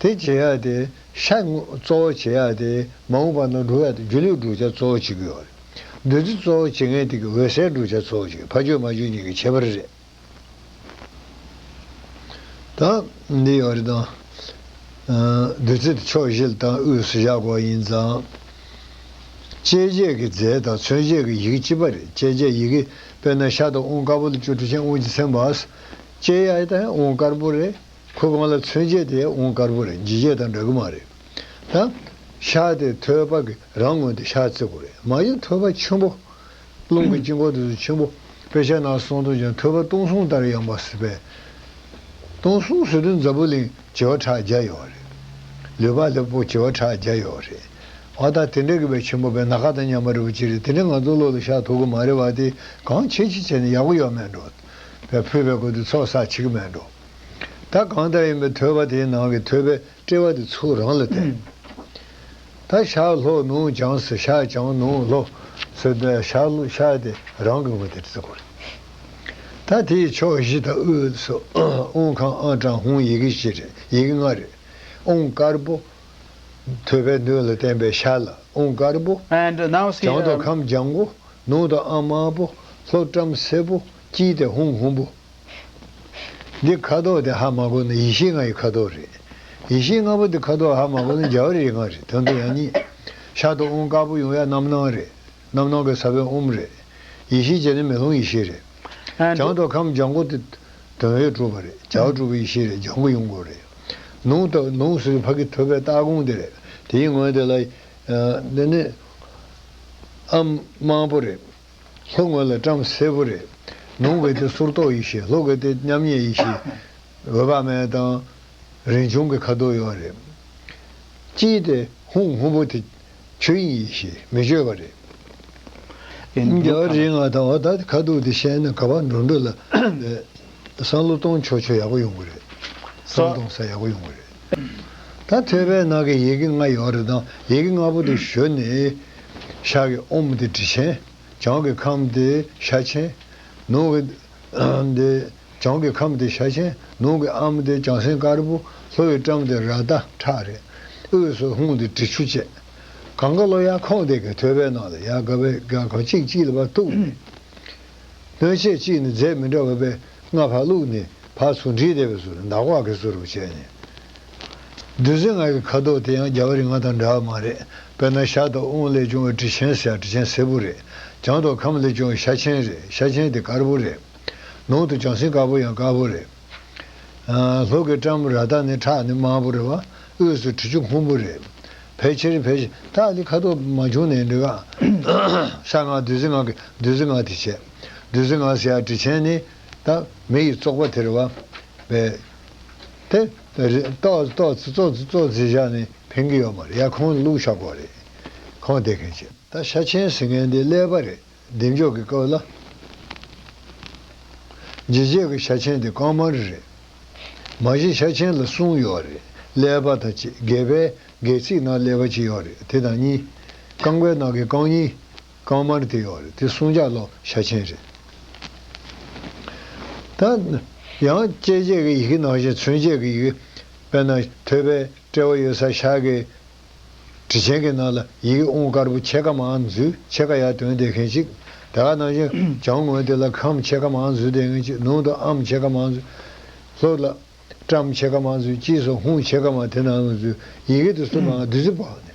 དེ་བྱེད་ཡག་དེ་ཤ་ངོ་གཙོ་བོ་བྱེད་ཡག་དེ་མ་འོངས་པ་ན་སྒྲུབ་ཡག་དེ་སྒྱུ་ལུས་བསྒྲུབ་བྱ་གཙོ་བོ་བྱེད་ཀྱི་ཡོད་རེད། བདུད་རྩི་གཙོ་བོ་བྱེད་མཁན་དེ་གི་འོད་གསལ་བསྒྲུབ་བྱ་གཙོ་བོ་བྱེད་ཀྱི། ཕ་རྒྱུད་མ་རྒྱུད་གཉིས་ཀྱི་ཁྱད་པར་རེད། ད་འདི་ཡོད་རེད་དང་། ཨ། བདུད་རྩི་དེ་ཕྱོགས་བཞི་ལ་དང་དབུས་སུ་བཞག་དགོས་ཡིན་ཙང་། བཅད་བྱེད་ཀྱི་རྫས་དང་མཚོན་བྱེད་ཀྱི་ཡི་གེ་གཅིག་པ་རེད། བཅད་བྱེད་ཡི་གེ། དཔེར་ན་ཤ་དང་ཨོང་དཀར་པོ་ལ་བཅུ་དྲུག་ཅན་ཨོང་གཅིག་ཚན་པ། བཅད་ཡ་དང་ཨོང་དཀར་པོ་རེད། ཁོ་གང་ལ་མཚོན་བྱེད་དེ་ཨོང་དཀར་པོ་རེད། འཇིགས་བྱེད་དང་འདྲ་གི་མ་རེད། ད་ཤ་དེ་ཐོད་པ་གི་རང་ངོས་དེ་ཤ་བརྩི་དགོས་རེད། མ་གཞི་ཐོད་པ་ཆེན་པོ། རླུང་གི་དཀྱིལ་འཁོར་དེ་ཚོ་ཆེན་པོ། དཔེ་ཆ་ནང་གསུངས་དོན་ཀྱང་ཐོད་པ་སྟོང་གསུམ་ལྟར་ཡངས་པ་ཟེར་བས། སྟོང་གསུམ་ཟེར་དུས་འཛམ་བུ་གླིང་བྱེ་བ་ཕྲག་བརྒྱ་ཡོད་རེད། ལུས་པ་ལྷུན་པོ་བྱེ་བ་ཕྲག་བརྒྱ་ཡོད་རེད། འོ་ད་དེ་འདྲ་གི་བའི་ཆེན་པོ་བའི་ནམ་མཁའ་དང་མཉམ་པ་རེད་པ་ཅི་རེད། དེ་འདྲ་ང་ཚོ་བློ་ལ་ཤར་ཐུབ་ཀྱི་མ་རེད་པ། དེ་གང་བྱེད་ཅི་བྱས་ནས་ཡག་པོ་ཡོད་མེད་འགྲོ། བའི་ཕུལ་བའི་སྐོར་དུ་ཚོགས་བསགས་བྱེད་ཀྱི་མེད་འགྲོ། ད་གང་ལྟར་ཡིན་པའི་ཐོད་པ་དེའི་ནང་གི་ཐོད་པའི་དཔྲལ་བ་དེ་ཚུར་རང་ལ་བསྟན། ད་ཤར་ལྷོ་ནུབ་བྱང་ཟེར། ཤར་བྱང་ནུབ་ལྷོ་ཟེར་ཏེ་ཤར་ལྷོ་ཤར་དེ་རང་གི་ངོས་དེ་བརྩི་དགོས་རེད། ད་དེའི་ཕྱོགས་བཞི་དང་དབུས་སུ་ཨོང་ཁམས་ཨ་བྲང་ཧཱུྃ་ཡི་གེ་བཞི་རེད། ཡི་གེ་ལྔ་རེད། ཨོང་དཀར་པོ། ཐོད་པའི་མདུན་ལ་བསྟན་པའི་ཤར་ལ་ཨོང་དཀར་པོ། And now see, བྱང་དུ um, ཁམས་ལྗང་གུ། ནུབ་ཏུ་ཨ་དམར་པོ། ལྷོ་བཀྲམ་སེར་པོ། དཀྱིལ་དེ་ཧཱུྃ་ཧཱུྃ་པོ། འདི་ཁ་དོག་དེ་ཧ་མ་གོ་ན་ཡེ་ཤེས་ལྔ་ཡི་ཁ་དོག་རེད། ཡེ་ཤེས་ལྔ་པོ་དེ་ཁ་དོག་ཧ་མ་གོ་ན་རྒྱ་བ་རིགས་ལྔ་རེད། དོན་དུ་ཡང་གཉིས། ཤར་དུ་ཨོང་དཀར་པོ་ཡོང་ཡ་རྣམ་སྣང་རེད། རྣམ་སྣང་གི་ས་བོན་ཨོམ་རེད། ཡེ་ཤེས་བྱས་ནས་མེ་ལོང་ཡེ་ཤེས་རེད། And བྱང་དུ་ཁམས་ལྗང་གུ་དེ་དོན་ཡོད་གྲུབ་པ་རེད། བྱ་བ་གྲུབ་པའི་ཡེ་ཤེས་རེད། ལྗང་གུ་ཡོང་དགོས་རེད། ནུབ་དུ་ནུབ་ཟེར་ཕ་གི་ཐོད་པའི་ལྟག་ཁུང་དེ་རེད། དེའི་ངོས་དེ་ལ་ཨ་འདི་ནི་ཨ་དམར་པོ་རེད། ལྷོ་ངོས་ལ་བཀྲམ་སེར་པོ་རེད། ནུབ་གི་དེ་གསུར་རྟོག་ཡེ་ཤེས། ལྷོ་གི་དེ་མཉམ་ཉིད་ཡེ་ཤེས། འོད་དཔག་མེད་དང་རིན་འབྱུང་གི་ཁ་དོག་ཡོད་རེད། དཀྱིལ་དེ་ཧཱུྃ་ཧཱུྃ་པོ་དེ་ཆོས་དབྱིངས་ཡེ་ཤེས་མི་བསྐྱོད་པ་རེད། རྒྱ་བ་རིགས་ལྔ་དང་འོ་ད་ཁ་དོག་དེ་ཤེས་ན་ག་པར་འགྲོ་འགྲོ་ལ་བསམ་བློ་གཏོང་ཆོག་ཆོག་ཡག་པོ་ཡོང་གི་རེད། བསམ་བློ་གཏོང་ས་ཡག་པོ་ཡོང་གི་རེད། ད་ཐོད་པའི་ནང་གི་ཡི་གེ་ལྔ་ཡོད་རེད། དང་ཡི་གེ་ལྔ་པོ་དེ་ཞུ་ནས་ཤར་གི་ཨོམ་དེ་དྲི་ཆེན། བྱང་གི་ཁམས་དེ་ཤ་ཆེན། ནུབ་གི་དེ་བྱང་གི་ཁམས་དེ་ཤ་ཆེན། ནུབ་གི་ཨམ་དེ་བྱང་སེམས་དཀར་པོ། ལྷོ་ཡི་བཀྲམ་དེ་ར་ད་ཁྲག་རེད། དབུས་སུ་ཧཱུྃ་དེ་དྲི་ཆུ་བཅས། གང་ག་ལོ་ཡར་ཁོང་དེ་གི་ཐོད་པའི་ནང་ལ་ཡར་ག་བའི་ག་ག་གཅིག་གཅིག་ལ་བ་གཏུགས་ནས། སྣོད་ཆས་གཅིག་ནི་རྫས་མི་འདྲ་བ་བས་ལྔ་ཕར་བླུགས་ནས་ཕར་ཚུར་འདྲིས་བསྡད་པའི་ཟུར་འདག་པ་གི་ཟུར་བྱས་ནས། བདུད་རྩི་ལྔ་གི་ཁ་དོག་དེ་ཡང་རྒྱ་བ་རིགས་ལྔ་དང་འདྲ་བ་མ་རེད། དཔེར་ན་ཤ་དང་ཨོང་ལས་བྱུང་བའི་དྲི་ཆེན་ཟེར་ཡ་དྲི་ཆེན་སེར་པོ་རེད། བྱང་དུ་ཁམས་ལས་བྱུང་བའི་ཤ་ཆེན་རེད། ཤ་ཆེན་དེ་དཀར་པོ་རེད། ནང་དུ་བྱང་སེམས་དཀར་པོ་ཡང་དཀར་པོ་རེད། ལྷོ་གི་བཀྲམ་ར་ད་ནི་ཁྲག་ནི་དམར་པོ་རེད་བ། དབུས་སུ་དྲི་ཆུ་སྔོན་པོ་རེད། ཕལ་ཆེར་ཕལ་ཆེར་ད་ལི་ཁ་དོག་མ་བྱུང་ནས་འདྲི་ག་ཤ་ལྔ་བདུད་རྩི་ལྔ་གི་བདུད་རྩི་ལྔ་དེ་བྱས། བདུད་རྩི་ལྔ་ཟེར་ཡ་དྲི་ཆེན་ནི་ད་མེ་ཡི་བཙོག་པ་དེ་རེད་བ། བས། དེ་ཏོག་ཏོག་ཙི་ཙོག་ཙི་ཙོག་ཙི་བཞག་ནས་ཕན་གི་ཡོད་མ་རེད། ཡ་ཁོང་བླུགས་བཞག་དགོས་རེད། ཁོང་དེ་གན་བྱས། ད་ཤ་ཆེན་ཟེར་མཁན་དེ་ཀླད་པ་རེད། བདེ་མཆོག་གི་སྐབས་ལ། འཇིགས་བྱེད་ཀྱི་ཤ་ཆེན་དེ་རྐང་དམར་རེད། མ་གཞི་ཤ་ཆེན་ལ་གསུམ་ཡོད་རེད། ཀླད་པ་དང་གཅིག་སྒལ་པའི་སྒལ་ཚིགས་ནང་ཀླད་པ་གཅིག་ཡོད་རེད། དེ་དང་གཉིས། རྐང་པའི་ནང་གི་རྐང་གཉིས། རྐང་དམར་དེ་ཡོད་རེད། དེ་གསུམ་ཆ་ལོ་ཤ་ཆེན་རེད། ད་ཡང་བཅད་བྱེད་ཀྱི་ཡི་གེ་ནང་བཞིན་མཚོན་བྱེད་ཀྱི་ཡི་གེ། དཔེར་ན་ཐོད་པའི་དཔྲལ་བ་ཡོད་ས་ཤར་གི་དྲི་ཆེན་གྱི་ནང་ལ་ཡི་གེ་ཨོང་དཀར་པོ་ཕྱེད་ཀ་མར་འཛུལ། ཕྱེད་ཀ་ཡར་དོན་བསྡད་མཁན་ཅིག་དེ་ག་ནང་བཞིན་བྱང་ངོས་དེ་ལ་ཁམས་ཕྱེད་ཀ་མར་འཛུལ་བསྡད་མཁན་ཅིག་ནང་དུ་ཨམ་ཕྱེད་ཀ་མར་འཛུལ། ལྷོ་ལ་བཀྲམ་ཕྱེད་ཀ་མར་འཛུལ། དཀྱིལ་སུ་ཧཱུྃ་ཕྱེད་ཀ་མར་དེ་ནང་ལ་འཛུལ། ཡི་གེ་དེ་ཚོ་མར་བདུད་རྩི་བབས་ནས།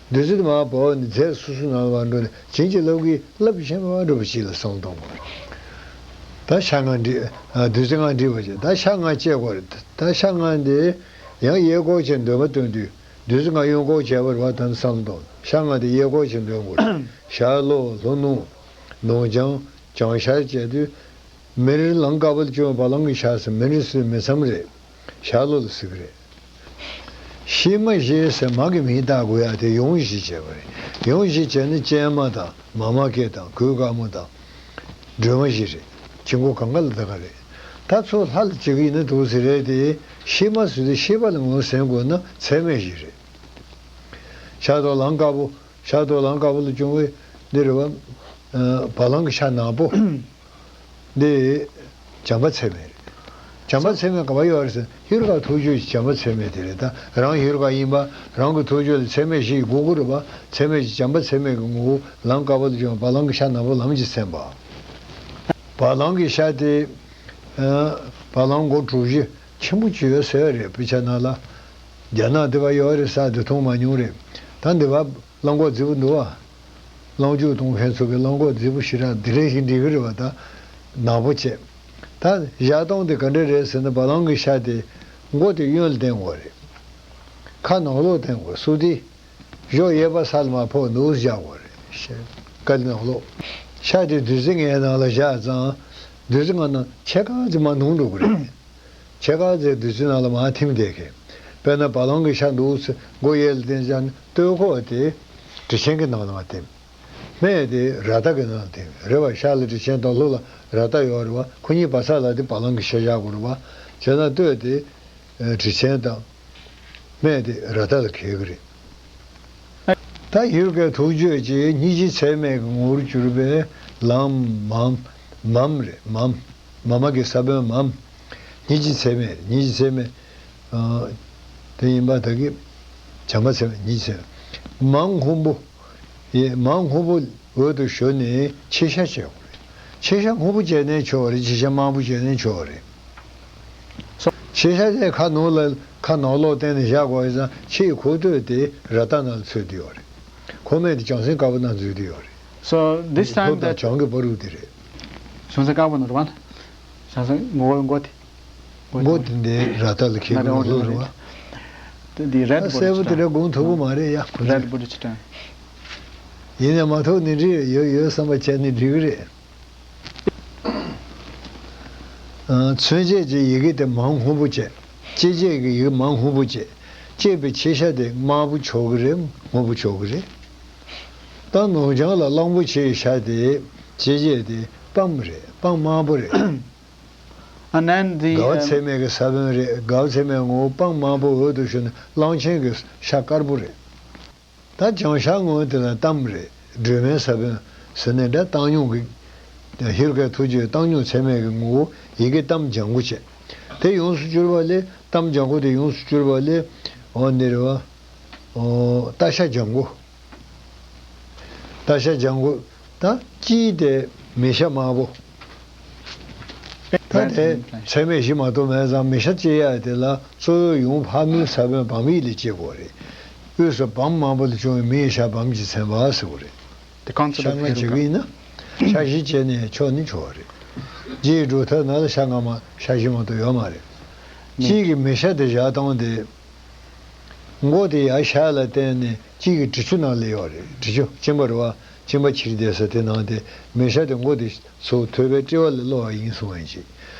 བདུད་རྩི་དེ་མར་བབས་ནས་རྫས་སོ་སོ་ནང་ལ་མར་འགྲོ་ནས་བྱིན་གྱིས་བརླབས་ཀྱིས་བརླབས་ཤེས་མ་འགྲོ་བ་ཅིག་ལ་བསམ་བློ་གཏོང་དགོས། ད་ཤ་ལྔ་འདྲིས། བདུད་རྩི་ལྔ་འདྲིས་པ་ཅིག་ད་ཤ་ལྔ་བཅད་དགོས་རེད། ད་ཤ་ལྔ་འདི་ཡང་གཡས་སྐོར་བྱས་འདོན་པ་སྟོན་དུས། བདུད་རྩི་ལྔ་གཡོན་སྐོར་བྱས་པ་རེད་བ། ད་ནི་བསམ་བློ་གཏོང་། ཤ་ལྔ་དེ་གཡས་སྐོར་བྱས་འདོན་དགོས་རེད། ཤར་ལྷོ། ལྷོ་ནུབ། ནུབ་བྱང་། བྱང་ཤར་བྱས་དུས། མེར་ལང་དཀར་པོ་ལ་བྱུང་བ་བ་ལང་གི་ཤ་ཟེར། མེར་ཟེར་མེ་མཚམས་རེད། ཤར་ལྷོ་ལ་ཟེར་གི་རེད། ཤེས་མ་ཤེས་ཟེར་མ་གི་མིང་བཏགས་དགོས་ཡ་དེ་ཡོངས་གཞི་བྱས་པ་རེད། ཡོངས་གཞི་བྱས་ན་སྤྱན་མ་དང་མ་མ་སྐད་དང་གོས་དཀར་མོ་དང་། སྒྲོལ་མ་བཞི་རེད། ཆུ་མགོ་གང་ག་ལ་ད་ག་རེད། ད་ཚོ་ལྷ་ལ་བྱེད་གི་ཡིན་ན་འདུག་ཟེར་རེད་དེ། ཤེས་མ་ཟེར་དུས་ཤེས་པ་ལ་ངོས་ཟིན་དགོས་ན་ཚད་མེད་བཞི་རེད། ཤར་དུ་ལང་དཀར་པོ། ཤར་དུ་ལང་དཀར་པོ་ལ་བྱུང་བའི་འདི་རེད་བ། བ་ལང་གི་ཤ་ནག་པོ། འདི་བྱམས་པ་ཚད་མེད་རེད། བྱམས་པ་ཚད་མེད་ག་པར་ཡོད་རེད་ཟེར། ཧེ་རུ་ཀ་ཐུགས་རྒྱུད་ཀྱི་བྱམས་པ་ཚད་མེད་དེ་རེད། ད་རང་ཧེ་རུ་ཀ་ཡིན་པ། རང་གི་ཐུགས་རྒྱུད་ལ་ཚད་མེད་བཞི་ཡི་སྒོ་དགུ་རེད་པ། ཚད་མེད་ཀྱི་བྱམས་པ་ཚད་མེད་ཀྱི་ངོ་བོ་ལང་དཀར་པོ་ལ་བྱུང་བ་བ་ལང་གི་ཤ་ནག་པོ་ལམ་གྱི་སེམས་པ། བ་ལང་གི་ཤ་དེ། བ་ལང་སྒོ་དྲུག་བཞི་ཆེན་པོ་ཅིག་ཡོད་ཟེར་བ་རེད། དཔེ་ཆ་ནང་ལ། རྒྱ་ནག་འདི་པར་ཡོད་རེད་ཟེར་དེ་མཐོང་མ་མྱོང་རེད། ད་འདི་པར་གླང་གོག་རྫི་པོ་འདུག་བ། རླངས་འཁྱུག་གཏོང་མཁན་ཚོ་གི་རླངས་འཁོར་རྫིག་པོ་ཞེ་དྲག་འདི་འདྲ་ཞིག་འགྲིག་གི་རེད་པ། ད་ནག་པོ་བྱས། ད་བཞག་སྟངས་དེ་ག་འདྲ་རེད་ཟེར་ན། བ་ལང་གི་ཤ་དེ་མགོ་དེ་གཡོན་ལ་བསྟན་དགོས་རེད། ཁ་ནང་ལོགས་བསྟན་དགོས། སུ་དེ་གཞོགས་གཡས་པ་ས་ལ་མར་ཕོག་འདུག་བཞག་དགོས་རེད། ཤ་དཀའ་ལས་ནང་ལོགས། ཤ་དེ་བདུད་རྩི་ལྔའི་ནང་ལ་བཞག་ཙང་། བདུད་རྩི་ལྔ་ནང་ཕྱེད་ཀ་ཙམ་མར་ནུབ་འགྲོ་གི་རེད། ཕྱེད་ཀ་ཙམ་བདུད་རྩི་ནང་ལ་མར་ཐིམ་བསྡད་མཁན། དཔེར་ན་བ་ལང་གི་ཤ་འདུག་ཟེར་མགོ་གཡས་ལ་བསྟན་བཞག་ན། སྟོད་ཁོག་དེ་དྲི་ཆེན་གྱི་ནང་ལ་མར་ཐིམ། སྨད་དེ་རཀྟ་གི་ནང་ལ་ཐིམ་རེད་པ། ཤ་ལ་དྲི་ཆེན་དང་ལྷོ་ལ་རཀྟ་ཡོད་རེད་པ། ཁོ་གཉིས་བར་ས་ལ་དེ་བ་ལང་གི་ཤ་བཞག་དགོས་རེད་པ། བྱས་ན་སྟོད་དེ་དྲི་ཆེན་དང་། སྨད་དེ་རཀྟ་ལ་འཁེལ་གི་རེད། ད་ཡུལ་གྱི་ཐུགས་བརྗོད་ཀྱིས་སྙིང་རྗེ་ཚད་མེད་ཀྱི་ངོ་བོར་གྱུར་པའི་ལམ་མམ། མམ་རེད། མམ། མ་མ་གི་ས་བོན་མམ། སྙིང་རྗེ་ཚད་མེད། སྙིང་རྗེ་ཚད་མེད། ཨ། དེ་ཡིན་པ་དག་གིས་བྱམས་པ་ཚད་མེད། སྙིང་རྗེ་ཚད་མེད། མམ་སྔོན་པོ། ཡེ། མམ་སྔོན་པོ་འོད་དུ་ཞུ་ནས་ཕྱེད་ཤ་བྱེད་དགོས་རེད། ཕྱེད་ཤ་སྔོན་པོ་བྱས་ནས་ཆོག་རེད། ཕྱེད་ཤ་དམར་པོ་བྱས་ནས་ཆོག་རེད། ཕྱེད་ཤ་དེ་ཁ་ནང་ལ། ཁ་ནང་ལོགས་བསྟན་ནས་བཞག་དགོས་ཡིན་ཙང་། ཕྱེད་ཀྱི་ཁུག་རྟ་དེ་རཀྟ་ནང་ལ་ཚུད་བསྡད་ཡོད་རེད། ཁུག་སྨད་དེ་བྱང་སེམས་དཀར་པོ་ནང་འཛུལ་བསྡད་ཡོད་རེད། So this time ལྷོ་དང་བྱང་གི་བར་དུ་དེ་རེད། བྱང་སེམས་དཀར་པོ་ནང་རེད་པ། བྱང་སེམས་མགོ་མགོ་དེ། མགོ་དེ་འདི་རཀྟ་ལ་འཁེལ་གྱི་ལྷོ་རེད་པ། དེ་འདི་རེད་པོ་སེར་པོ་དེ་འདྲ་དགོངས་ཐུབ་ཀྱི་མ་རེད་ཡ། ཁོ་རེད་པོ་དེ་ཅི་དྲན། ཡིན་ནའི་མ་ཐུབ་ནི་འགྲིག་ཡོད་ཡོད་བསམ་པ་བྱས་ནི་འགྲིག་གི་རེད། ཨ། མཚོན་བྱེད་ཀྱི་ཡི་གེ་དེ་མམ་སྔོན་པོ་བྱས། བཅད་བྱེད་ཀྱི་ཡི་གེ་མམ་སྔོན་པོ་བྱས། བཅད་པའི་ཕྱེད་ཤ་དེ་དམར་པོ་ཆོག་གི་རེད། སྔོན་པོ་ཆོག་གི་རེད། ད་ནུབ་བྱང་ལ་གླང་པོ་ཆེའི་ཤ་དེ། བཅད་བྱེད་དེ་པམ་རེད། པམ་དམར་པོ་རེད། And then the དགའ་བ་um, ཚད་མེད་ཀྱི་ས་བོན་རེད། དགའ་བ་ཚད་མེད་ངོ་བོ་པམ་དམར་པོ་འོད་དུ་ཞུ་ནས་གླང་ཆེན་གྱི་ཤ་དཀར་པོ་རེད། ད་བྱང་ཤར་ངོས་དེ་ལ་པམ་རེད། སྒྲོན་མའི་ས་བོན་ཟེར་ནས་འདྲ། བཏང་སྙོམས་ཀྱི། ཡུལ་གྱི་ཐུགས་རྗེ་བཏང་སྙོམས་ཚད་མེད་ཀྱི་ངོ་བོ་ཡི་གེ་པམ་ལྗང་གུ་བྱས། དེ་ཡོངས་སུ་གྱུར་པ་ལས། པམ་ལྗང་གུ་དེ་ཡོངས་སུ་གྱུར་པ་ལས། འོ་འདི་རེད་པ། འོ། སྟག་ཤ་ལྗང་གུ། སྟག་ཤ་ལྗང་གུ། ད་དཀྱིལ་དེ་མེ་ཤ་དམར་པོ། ད་དེ་ཚད་མེད་བཞི་མ་གཏོགས་མེད་ཙང་། མེ་ཤ་བཅད་ཡག་དེ་ལ་གཙོ་བོའི་ཡུམ་ཕག་མོའི་ས་བོན་བམ་ཡིག་ལས་བཅད་དགོས་རེད། དབུས་སུ་བམ་དམར་པོ་ལས་བྱུང་བའི་མི་ཡི་ཤ་བམ་གྱིས་མཚན་པ་ཟེར་དགོས་རེད། དེ་གང་ཚོད་ཤ་ལྔ་བྱེད་ཀྱི་ཡིན་ན། ཤ་བཞི་བྱས་ནས་ཆོག་ནི་ཆོག་རེད། རྗེས་སྒྲུབ་ཐབས་ནང་ལ་ཤ་ལྔ་མ། ཤ་བཞི་མ་གཏོགས་ཡོད་མ་རེད། གཅིག་གི་མེ་ཤ་དེ་བཞག་སྟངས་དེ། མགོ་དེ་ཡར་ཤར་ལ་བསྟན་ནས། གཅིག་གི་དྲི་ཆུ་ནང་སླེབས་ཡོད་རེད། དྲི་ཆུ་གཅིན་པ་རེད་པ། གཅིན་པ་ཕྱིར་བསྡད་ས་དེ་ནང་དེ། མེ་ཤ་དེ་མགོ་དེ་ཚུར་ཐོད་པའི་ལྕེ་བ་ལ་གློ་བ་ཡིན་གསུང་བ་ཅིག་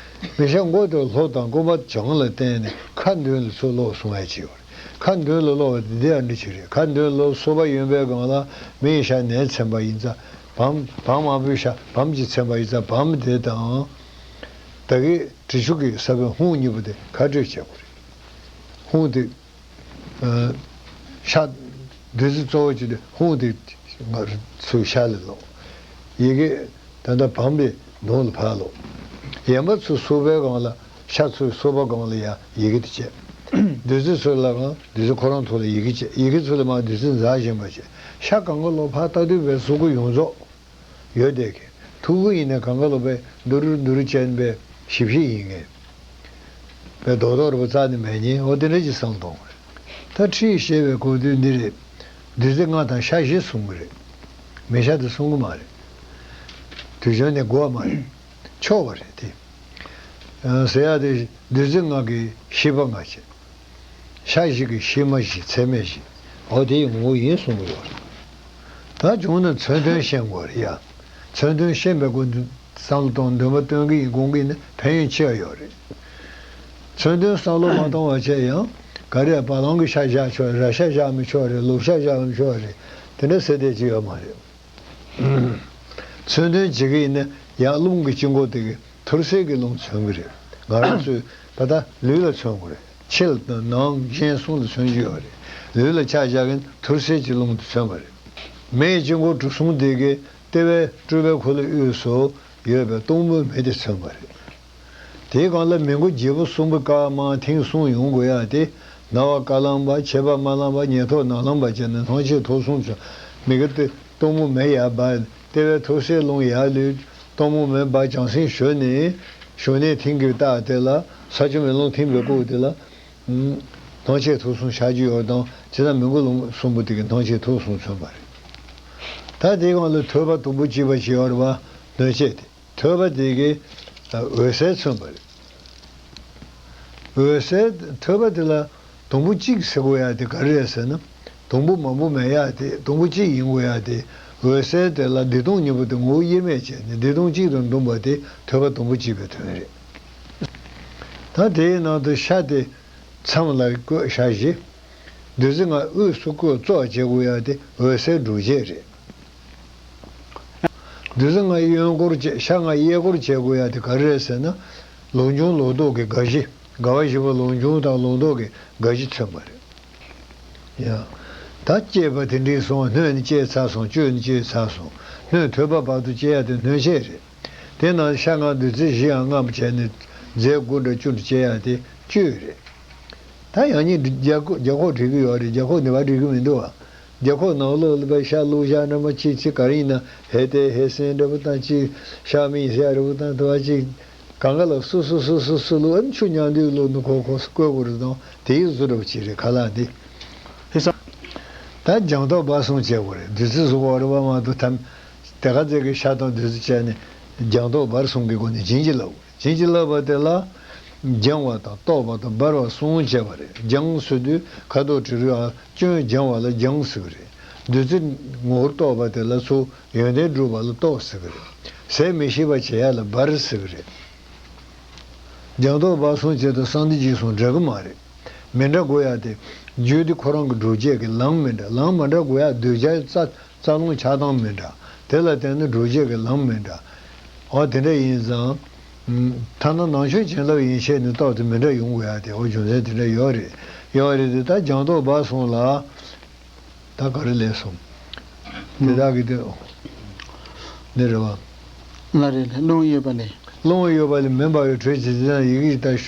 མེ་ཤ་མགོ་དེ་ལྷོ་དང་ཀུན་པ་བྱང་ལ་བསྟན་ནས། ཁ་མདུན་ལ་ཚུར་ལོག་གསུང་བ་ཅིག་ཡོད་རེད། ཁ་མདུན་ལ་ལོག་པ་དེ་འདི་ཡང་འདི་ཅིག་རེད། ཁ་མདུན་ལ་ལོག་སོ་པ་གཡོན་པའི་སྒང་ལ་མི་ཡི་ཤ་ནས་མཚན་པ་ཡིན་ཙང་། བམ། བམ་དམར་པོའི་ཤ་བམ་གྱིས་མཚན་པ་ཡིན་ཙང་། བམ་དེ་དང་། ད་གིན་དྲི་ཆུ་གི་ས་བོན་ཧཱུྃ་གཉིས་པོ་དེ་ཁ་སྤྲོད་བྱེད་དགོས་རེད། ཧཱུྃ་དེ། ཨ། ཤ། བདུད་རྩི་གཙོ་བོ་བྱས་ཏེ་ཧཱུྃ་དེ་ང་ཚོའི་ཤ་ལ་ལོག་ཡི་གེ་ད་ལྟ་བམ་པའི་གདོང་ལ་ཕར་ལོག་ཡན་པ་ཚོ་སོ་པའི་སྒང་ལ། ཤ་ཚོའི་སོ་པ་སྒང་ལ་ཡང་ཡི་གེ་དེ་བྱས། བདུད་རྩི་ཚོ་ལའང་བདུད་རྩི་ཁོ་རང་ཐོག་ལ་ཡི་གེ་བྱས། ཡི་གེ་ཚོ་ལ་མར་བདུད་རྩི་འཛག་བཞིན་པ་བྱས། ཤ་གང་ག་ལོག་ཕར་ལྟ་དུས་པའི་གཟུགས་པོ་ཡོངས་རྫོགས། ཡོད་དེ་གི། ཐུགས་ཀྱི་ཡིན་ན་གང་ག་ལོག་པའི་འདུར་འདུར་ཅན་པའི་ཞིབ་ཞིབ་ཡིན་ངེས། པའི་རྡོག་རྡོག་རེ་བ་རྩ་ནས་མེད་ཉེ། འོ་དེ་འདྲ་ཅིག་བསམ་གཏོང་དགོས་རེད། ད་ཁྲིད་བཤད་པའི་གོ་དོན་འདི་རེད། བདུད་རྩི་ལྔ་དང་ཤ་བཞི་གསུང་གི་རེད། མེ་ཤ་དེ་གསུང་གི་མ་རེད། དུས་ཆེན་ནས་དགོས་པ་མ་རེད། ཆོག་པ་རེད་དེ། ཟེར་ཡག་དེ་བདུད་རྩི་ལྔ་གི་ཤེས་པ་ལྔ་བྱས། ཤ་བཞི་གི་ཤེས་མ་བཞི། ཚད་མེད་བཞི། འོ་དེའི་ངོ་བོ་ཡིན་གསུང་གི་ཡོད་རེད། ད་བྱུང་ན་མཚོན་དོན་ཤེས་དགོས་རེད་ཡ། མཚོན་དོན་ཤེས་པའི་སྒོ་ནས་བསམ་བློ་གཏོང་། འདུན་པ་སྟོན་གི་ཡིན་དགོངས་ཀྱི་ཡིན་ན་ཕན་ཡོན་ཆེ་བ་ཡོད་རེད། མཚོན་དོན་བསམ་བློ་མ་གཏོང་བ་བྱས་ཡང་། ག་རེ། བ་ལང་གི་ཤ་བཞག་ཆོག་རེད། ར་ཤ་བཞག་མི་ཆོག་རེད། ལུག་ཤ་བཞག་མི་ཆོག་རེད། དེ་འདྲ་ཟེར་བསྡད་ཀྱི་ཡོད་མ་རེད། མཚོན་དོན་བྱེད་ཀྱི་ཡིན་ན་ཡང་རླུང་གི་དཀྱིལ་འཁོར་དེ་གི་ཐུར་སེལ་གྱི་རླུང་མཚོན་གྱི་རེད། ང་རང་ཚོས་ད་ལྟ་ལུས་ལ་མཚོན་དགོས་རེད། ཕྱི་ལ་ནང་གཞན་གསུམ་ལ་མཚོན་རྒྱུ་ཡོད་རེད། ལུས་ལ་ཆ་བཞག་གིན་ཐུར་སེལ་གྱི་རླུང་དེ་མཚོན་པ་རེད། མེ་ཡི་དཀྱིལ་འཁོར་གྲུ་གསུམ་དེ་གའི་ལྟེ་བའི་སྤྲུལ་པའི་འཁོར་ལོའི་དབུས་སུ་ཡོད་པའི་གཏུམ་མོའི་མེ་དེ་མཚོན་པ་རེད། དེའི་སྒང་ལ་མི་མགོ་བརྗེ་པོ་གསུམ་པོ་ཀ་མ་མཐིང་གསུམ་ཡོང་དགོས་ཡ་དེ། ན་བ་ཀ་ལམ་པ། མཆེར་པ་མ་ལམ་པ། ཉེ་ཐོག་ན་ལམ་པ་བྱས་ནས་སྣང་མཆེད་ཐོར་གསུམ་ཚོ་མི་དགེ་དེ། གཏུམ་མོ་མེ་ཡར་འབར། ལྟེ་བའི་ཐུར་སེལ་རླུང་ཡར་ལུད། གཏུམ་མོ་མེ་འབར། བྱང་སེམས་ཞུ་ནས། ཞུ་ནས་མཐིང་གི་རྟགས་དེ་ལ། ས་ཆུ་མེ་རླུང་མཐིང་བའི་སྐུ་དེ་ལ། སྣང་མཆེད་ཐོར་གསུམ་ཤར་རྒྱུ་ཡོད་དང་། བྱས་ཙང་མི་མགོ་རླུང་གསུམ་པོ་དེ་གི་སྣང་མཆེད་ཐོར་གསུམ་མཚོན་པ་རེད། ད་ ད་དེའི་སྒང་ལ་ཐོད་པ་དུམ་བུ་གཅིག་པ་ཞིག་ཡོད་རེད་པ། སྣོད་ཆས་དེ། ཐོད་པ་དེ་གིས་འོད་གསལ་མཚོན་པ་རེད། འོད་གསལ་ཐོད་པ་དེ་ལ་དུམ་བུ་གཅིག་ཟེར་དགོས་ཡ་དེ་ག་རེ་རེད་ཟེར་ན། དུམ་བུ་མང་པོ་མེད་ཡ་དེ་དུམ་བུ་གཅིག་ཡིན་དགོས་ཡ་དེ། འོད་གསལ་དེ་ལ་བདེ་སྟོང་གཉིས་པོ་དེ་ངོ་བོ་དབྱེར་མེད་བྱས་ནས་བདེ་སྟོང་གཅིག་དང་བསྡོམས་པ་དེ་ཐོད་པ་དུམ་བུ་གཅིག་པའི་དོན་རེད། ད་དེའི་ནང་དུ་ཤ་དེ་མཚམས་ལ་བཀོད་བཞག་བཞི། བདུད་རྩི་ལྔ་དབུས་སུ་བཀོད་བཙོག་བྱེད་དགོས་ཡ་དེ་འོད་གསལ་སྒྲུབ་བྱེད་རེད། བདུད་རྩི་ལྔ་གཡོན་སྐོར་བྱས། ཤ་ལྔ་གཡས་སྐོར་བྱེད་དགོས་ཡ་དེ་ག་རེ་རེད་ཟེར་ན། ལོངས་སྤྱོད་ལོག་རྟོག་གི་དགའ་བཞི། དགའ་བ་བཞི་པོ་ལོངས་སྤྱོད་དང་ལོག་རྟོག་གི་དགའ་བཞི་མཚོན་པ་རེད། ཡ། ད་བསྐྱེད་པ་དེ་འགྲིག་སོང་། སྣོད་ནི་བསྐྱེད་ཚར་སོང་། བཅུད་ནི་བསྐྱེད་ཚར་སོང་། སྣོད་ཐོད་པ་བར་དུ་བསྐྱེད་ཡ་དེ་སྣོད་ཆས་རེད། དེ་ནང་ཤ་ལྔ་བདུད་རྩི་བཞི་ཡང་ལྔ་བྱས་ནས་རྫས་དགུ་འདྲ་བཅུ་འདྲ་བསྐྱེད་ཡ་དེ་བཅུད་རེད། ད་ཡང་སྙིང་རྒྱ་ཁོག་རྒྱ་ཁོག་འགྲིག་གི་ཡོད་རེད། རྒྱ་ཁོག་ནི་བ་འགྲིག་གི་མི་འདུག་བ། རྒྱ་ཁོག་ནང་ལོགས་ལ་པའི་ཤ་བླུགས་བཞག་འདྲ་མ་གཅིག་ཅིག་ག་རེ་ཡིན་ན་ཧེ་ཏེ་ཧེ་སེན་འདྲ་པོ་དང་གཅིག་ཤ་མིན་ཟེར་ཡ་འདྲ་པོ་དང་དེ་བ་གཅིག་གང་ག་ལ་སུ་སུ་སུ་སུ་སུ་བླུགས། ཨ་ནི་ཆུ་མཉམ་དུ་བླུགས་ནས་ཁོ་ཁོ་སུ་བསྐོལ་དགོས་རེད་དང་དེའི་བཟོ་འདྲ་པོ་ཅིག་རེད་ཁ་ལག་འདི། ཧེ་ས། ད་སྦྱང་ཐོག་བར་གསུམ་བྱེད་དགོས་རེད། བདུད་རྩི་གཟུགས་བར་བ་མ་གཏོགས་ཐམ། དེ་ག་ཚད་ཀྱི་ཤ་དང་བདུད་རྩི་བྱས་ནས་སྦྱང་ཐོག་བར་གསུམ་གྱི་སྒོ་ནས་བྱིན་གྱིས་བརླབ་དགོས་རེད། བྱིན་གྱིས་བརླབ་པ་དེ་ལ་སྦྱང་བ་དང་རྟོགས་པ་དང་འབར་བ་གསུམ་བྱས་པ་རེད། སྦྱང་ཟེར་དུས་ཁ་དོག་དྲི་རོ་ཨ་སྐྱོན་སྦྱང་བ་ལ་སྦྱང་ཟེར་གི་རེད། བདུད་རྩི་ངོ་བོར་རྟོགས་པ་དེ་ལ་ཚུར་ཡོན་ཏན་སྒྲུབ་པ་ལ་རྟོགས་ཟེར་གི་རེད། ཟད་མི་ཤེས་པ་བྱེད་ཡ་ལ་འབར་ཟེར་གི་རེད། སྦྱང་ཐོག་བར་གསུམ་བྱེད་དུས་གསང་བདེ་འཇིགས་གསུམ་འདྲ་གི་མ་རེད། མི་འདྲ་དགོས་ཡ་དེ། རྒྱུ་དེ་ཁོ་རང་གི་སྒྲུབ་བྱེད་ཀྱི་ལམ་མི་འདྲ། ལམ་མི་འདྲ་དགོས་ཡ་གདུལ་བྱ་རྩ་རྩ་རླུང་ཆགས་སྡང་མི་འདྲ། དེ་ལ་བརྟེན་ནས་སྒྲུབ་བྱེད་ཀྱི་ལམ་མི་འདྲ། འོ་དེ་འདྲ་ཡིན་ཙང་། ཐ་ན་ནང་ཆོས་བྱིན་རླབས་ཡན་ཆད་ནས་རྟོགས་ཏེ་མི་འདྲ་ཡོང་དགོས་ཡ་དེ་འོ་རྒྱུ་མཚན་དེ་འདྲ་ཡོད་རེད། ཡོད་རེད་དེ་ད་སྦྱང་ཐོག་བར་གསུམ་ལ། ད་ག་རེ་ལས་སོང་། དེ་དག་གི་དོན། འདི་རེད་བ། ལ་རེ་ལ་རླུང་ཡོད་པ་ལས། རླུང་ཡོད་པ་ལས་མེ་འབར་བའི་དྲོད་ཀྱིས་དེ་དང་ཡི་གེ་དང་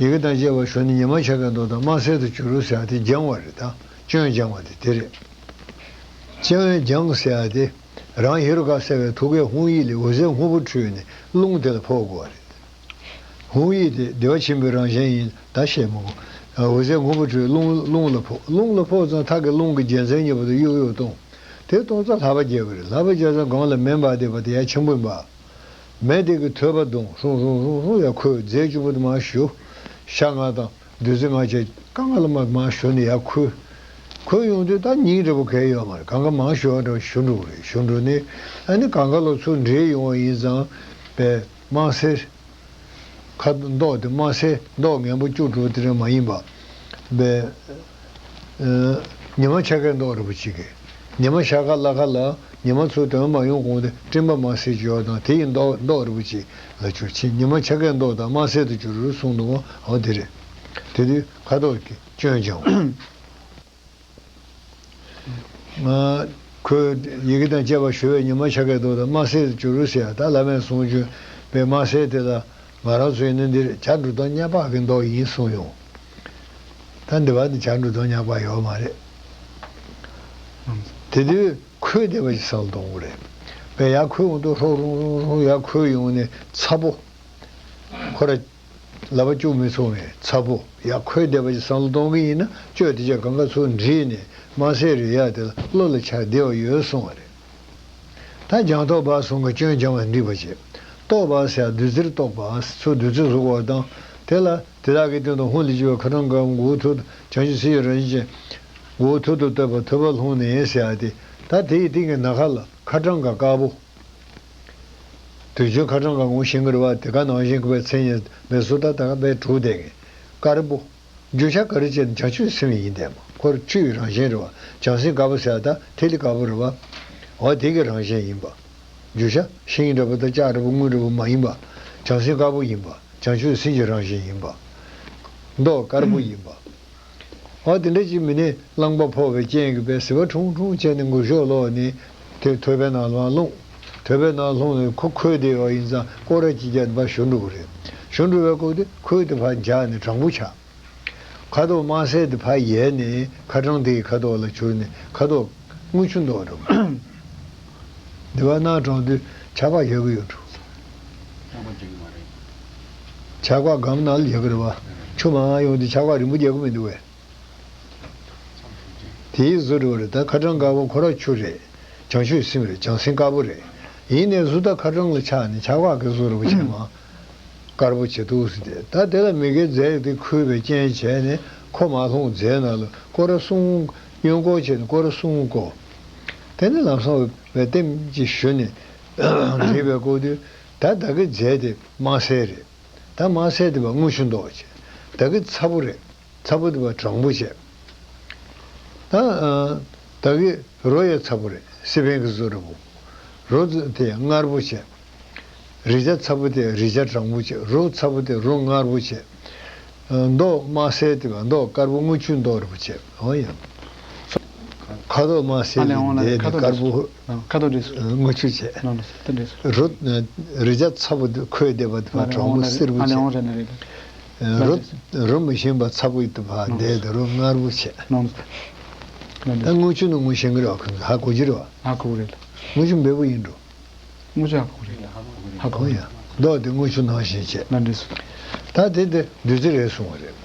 ཡི་གེ་དང་བཅས་པ་ཞོན་ནས་ཉི་མ་འཆར་ཀའི་མདོག་དང་དམར་སེར་དུ་གྱུར་ཟེར་ཡ་དེ་སྦྱང་བ་རེད། ད་སྐྱོན་སྦྱང་བ་དེ་དེ་རེད། སྐྱོན་སྦྱང་ཟེར་ཡ་དེ་རང་ཧེ་རུ་ཀ་གསལ་བའི་ཐུགས་ཀའི་ཧཱུྃ་ཡིག་ལས་འོད་ཟེར་སྔོན་པོ་འཕྲོས་ནས་རླུང་དེ་ལ་ཕོག་དགོས་པ་རེད། ཧཱུྃ་ཡིག་དེ་བདེ་བ་ཆེན་པོའི་རང་བཞིན་ཡིན། ད་བཤད་མི་དགོས། འོད་ཟེར་སྔོན་པོ་འཕྲོས་རླུང་རླུང་ལ་ཕོག་རླུང་ལ་ཕོག་ཙང་ཐག་གིས་རླུང་གི་རྒྱལ་མཚན་གཉིས་པོ་དེ་གཡུག་གཡུག་གཏོང་། དེ་གཏོང་ཙང་ལྷགས་པ་རྒྱག་གི་རེད། ལྷགས་པ་རྒྱག་ཙང་སྒང་ལ་མེ་འབར་བསྡད་པ་དེ་ཡ་ཆེན་པོ་ཡིན་པ། མེ་དེ་གིས་ཐོད་པ་བརྡུངས། ཧྲུང་ཧྲུང་ཧྲུང་ཧྲུང་ཡར་ཁོལ། རྫས་བཅུ་པོ་དེ་མར་ཞུ། ཤ་ལྔ་དང་བདུད་རྩི་ལྔ་བཅས་སྒང་ག་ལ་མར་མར་ཞུ་ནས་ཡར་ཁོལ། ཁོལ་ཡོང་དུས་ད་སྙིང་རེ་པོ་གས་ཡོད་མ་རེད། སྒང་ག་མར་ཞུ་བ་འདྲ་བོ་ཞུ་འགྲོ་གི་རེད། ཞུ་འགྲོ་ནས་ཨ་ནི་སྒང་ག་ལ་ཚུར་འདྲེས་ཡོང་བ་ཡིན་ཙང་པའི་དམར་སེར། ཁ་མདོག་དེ་དམར་སེར་མདོག་ངན་པོ་སྐྱུག་བྲོ་དེ་རིང་མ་ཡིན་པ། བས། ཨ། ཉི་མ་འཆར་ཀའི་མདོག་རིན་པོ་ཆེ་གི། ཉི་མ་འཆར་ཀ་ལ་ཁ་ལ་ཉི་མ་ཚུར་དོན་མ་ཡོང་གོང་དེ་སྤྲིན་པ་དམར་སེར་ཅིག་ཡོད་དང་དེ་ཡི་མདོག་མདོག་རིན་པོ་ཆེ་ལ་གྱུར་ཕྱིན། ཉི་མ་འཆར་ཀའི་མདོག་དང་དམར་སེར་དུ་གྱུར་གསུངས་འདུག་གོ། འོ་དེ་རེད། དེ་དུས་ཁ་དོག་གི་སྐྱོན་སྦྱང་བ། ང་ཁོས་ཡི་གེ་དང་བཅས་པ་ཞུ་བས་ཉི་མ་འཆར་ཀའི་མདོག་དང་དམར་སེར་དུ་གྱུར་ཟེར་ཡ། ད་བླ་མས་གསུངས་བྱུང་བས་དམར་སེར་དེ་ལ་ང་རང་ཚོ་ཡིན་ན་འདིར་བྱ་འབྲུ་དང་ཉ་པགས་ཀྱི་མདོག་ཡིན་གསུངས་ཡོང་། ད་འདི་བ་འདི་བྱ་འབྲུ་དང་ཉ་པགས་ཡོད་མ་རེད། དེ་དུས་ཁོལ་བསྡད་པ་ཞིག་བསམ་བློ་གཏོང་དགོས་རེད། བས་ཡར་ཁོལ་ཡོང་དུས་ཧྲོག་ཧྲོག་ཧྲོག་ཧྲོག་ཡར་ཁོལ་ཡོང་ནས་ཚ་པོ། ཁོ་ར། ལག་པ་བཅུག་མི་ཚུགས་ནས་ཚ་པོ་ཡར་ཁོལ་བསྡད་པ་ཞིག་བསམ་བློ་གཏོང་གི་ཡིན་ན་བཅོས་དེ་ཅག་གང་ག་ཚུར་འདྲིས་ནས་དམར་སེར་རེད་ཡ་དེ་ལ་བློ་ལ་འཆར་བདེ་བ་ཡོད་གསུང་བ་རེད། ད་སྦྱང་ཐོག་བར་གསུམ་གྱི་སྐྱོན་སྦྱང་བ་འགྲིག་པ་བྱེད། རྟོགས་པ་ཟེར་བདུད་རྩིར་རྟོགས་པ་ཚུར་བདུད་རྩི་གཟུགས་པ་དང་དེ་ལ་དེ་དག་གི་སྟེང་དུ་ཧཱུྃ་ལས་བྱུང་བའི་ཁ་ཊྭཱཾ་ཀ་ཝཾ་མགོ་བོ་ཐུར་དུ་བྱང་ཆུབ་སེམས་ཀྱི་རང་བཞིན་ཅན། མགོ་བོ་ཐུར་དུ་བཏོད་པ་ཐོད་པ་ལྷུང་ནས་ཟེར་ཡ་དེ་ད་དེ་ཡི་སྟེང་གི་ན་ཁ་ལ་ཁ་ཊྭཱཾ་ཀ་དཀར་པོ། དུས་རྒྱུན་ཁ་ཊྭཱཾ་ཀ་ངོ་ཤེས་ཀྱི་རེད་བ། དེ་ག་ནང་བཞིན་གྱི་བའི་མཚན་ཉིད་མེད་སོ་ད་ད་ག་བའི་དྲུག་བསྡད་མཁན་དཀར་པོ། རྒྱུ་ཆ་ག་རེ་བྱས་ནས་བྱང་ཆུབ་སེམས་ཡིན་བསྡད་མ། ཁོ་ཆུ་ཡི་རང་བཞིན་རེད་བ། བྱང་སེམས་དཀར་པོ་ཟེར་ཡ་ད་ཐིག་ལེ་དཀར་པོ་རེད་བ། འོ་དེ་གི་རང་བཞིན་ཡིན་པ། རྒྱུ་ཆ་ཤིང་འདྲ་པོ་དང་ལྕགས་འདྲ་པོ་དངུལ་འདྲ་པོ་མ་ཡིན་པ། བྱང་སེམས་དཀར་པོ་ཡིན་པ། བྱང་ཆུབ་སེམས་ཀྱི་རང་བཞིན་ཡིན་པ། མདོག་དཀར་པོ་ཡིན་པ། འོ་དེ་འདྲ་ཅིག་མིན་ནས་རླངས་པ་ཕོག་པའི་རྐྱེན་གྱིས་པས་ཟིལ་པ་ཁྲུང་ཁྲུང་བྱས་ནས་མགུར་ཤོག་ལོག་ནས་དེ་ཐོད་པའི་ནང་ལ་ལྷུང་། ཐོད་པའི་ནང་ལྷུང་ནས་ཁོ་ཁོལ་བསྡད་ཡོད་ཡིན་ཙང་སྐོར་ར་གཅིག་རྒྱག་ཕར་ཞུ་འགྲོ་གི་རེད། ཞུ་འགྲོ་བའི་སྐབས་དེ་ཁོལ་དེ་ཕར་འཇགས་ནས་དྲང་པོ་ཆགས། ཁ་དོག་དམར་སེར་དེ་ཕར་ཡལ་ནས་ཁ་ཊྭཱཾ་དེ་ཡི་ཁ་དོག་ལ་གྱུར་ནས་ཁ་དོག་དངུལ་ཆུ་མདོག་འགྲོ་གི་རེད། འདི་བ་སྣ་དྲངས་དུས་ཆར་པ་ཡག་གི་ཡོད་འགྲོ། ཆར་པ་རྒྱག་གི་མ་རེད། ཆར་པ་སྒམ་ནང་ལ་རྒྱག་གི་རེད་བ། ཆུ་མང་ཡོང་དུས་ཆར་པ་རིང་པོ་རྒྱག་གི་མི་འདུག་བས། དེའི་བཟོ་འདྲ་བ་རེད། ད་ཁ་ཊྭཱཾ་དཀར་པོ་ཁོ་ར་ཆུ་རེད། བྱང་ཆུབ་སེམས་རེད། བྱང་སེམས་དཀར་པོ་རེད། ཡིན་ནའི་གཟུགས་དང་ཁ་གྲངས་ལ་ཆགས་ནས་ཆགས་པ་གི་བཟོ་འདྲ་པོ་བྱས་མ། དཀར་པོ་བྱེད་འདུག་ཟེར་ཏེ། ད་དེ་ལ་མི་དགེ་རྫས་དེ་འཁོས་པའི་རྐྱེན་བྱས་ནས་ཁོ་མ་ལྷུང་རྫས་ནང་ལ་སྐོར་ར་གསུམ། གཡོན་སྐོར་བྱས་ནས་སྐོར་ར་གསུམ་བསྐོར། དེ་ནས་ལམ་སང་བའི་ལྟེམ་ཅིག་ཞུ་ནས་འགྲིག་པའི་སྐོར་དུས། ད་བདག་གི་རྫས་དེ་དམར་སེར་རེད། ད་དམར་སེར་དེ་བ་དངུལ་ཆུ་མདོག་བྱས། བདག་གི་ཚ་པོ་རེད། ཚ་པོ་དེ་བ་གྲང་པོ་བྱས། ད་ཨ། བདག་གི་རོ་ཡང་ཚ་པོ་རེད། སི་པན་གྱི་བཟོ་འདྲ་པོ། རོ་དེ་མངར་པོ་བྱས། རེག་བྱ་ཚ་པོ་དེ་རེག་བྱ་གྲང་པོ་བྱས། རོ་ཚ་པོ་དེ་རོ་མངར་པོ་བྱས། ཨ། མདོག་དམར་སེར་དེ་བ་མདོག་དཀར་པོ་དངུལ་ཆུ་མདོག་འདྲ་པོ་བྱས། འོ་ཡ། ཁ་དོག་དམར་སེར་ཨ་ལས་འོང་ལ་དེ་ཁ་དེ་དོག་དཀར་པོ། ཁ་དོག་འདྲེས་སོ། དངུལ་ཆུ་བྱས། ནོ་ནོ་དེ་འདྲེས་སོ། རོ། རེག་བྱ་ཚ་པོ་དེ་ཁོལ་བསྡད་པ་དེ་བ་གྲང་པོ་སེར་པོ་ཨ་ལས་འོང་བྱས། རེད་ནི་རེད། རོ། རོ་མི་ཞིམ་པ་ཚ་པོ་ཡིན་དུ་བ་འདས་དུ་རོ་མངར་པོ་བྱས། ནོ་ནོ། ད་དངུལ་ཆུ་ནི་དངུལ་ཞིམ་གི་རེད་བ། ཁོ་ཚོ་ཧ་གོ་གི་རེད་བ། ཧ་གོ་གི་རེད། དངུལ་ཆུ་འབེལ་པོ་ཡིན་འགྲོ། དངུལ་ཆུ་ཧ་གོ་གི་རེད། ཧ་གོ་གི་རེད། མདོག་དེ་དངུལ་ཆུ་ནང་བཞིན་བྱས། ལ་འདྲེས་སོ། ད་དེ་དེ་བདུད་རྩི་རེད་གསུང་བ་རེད།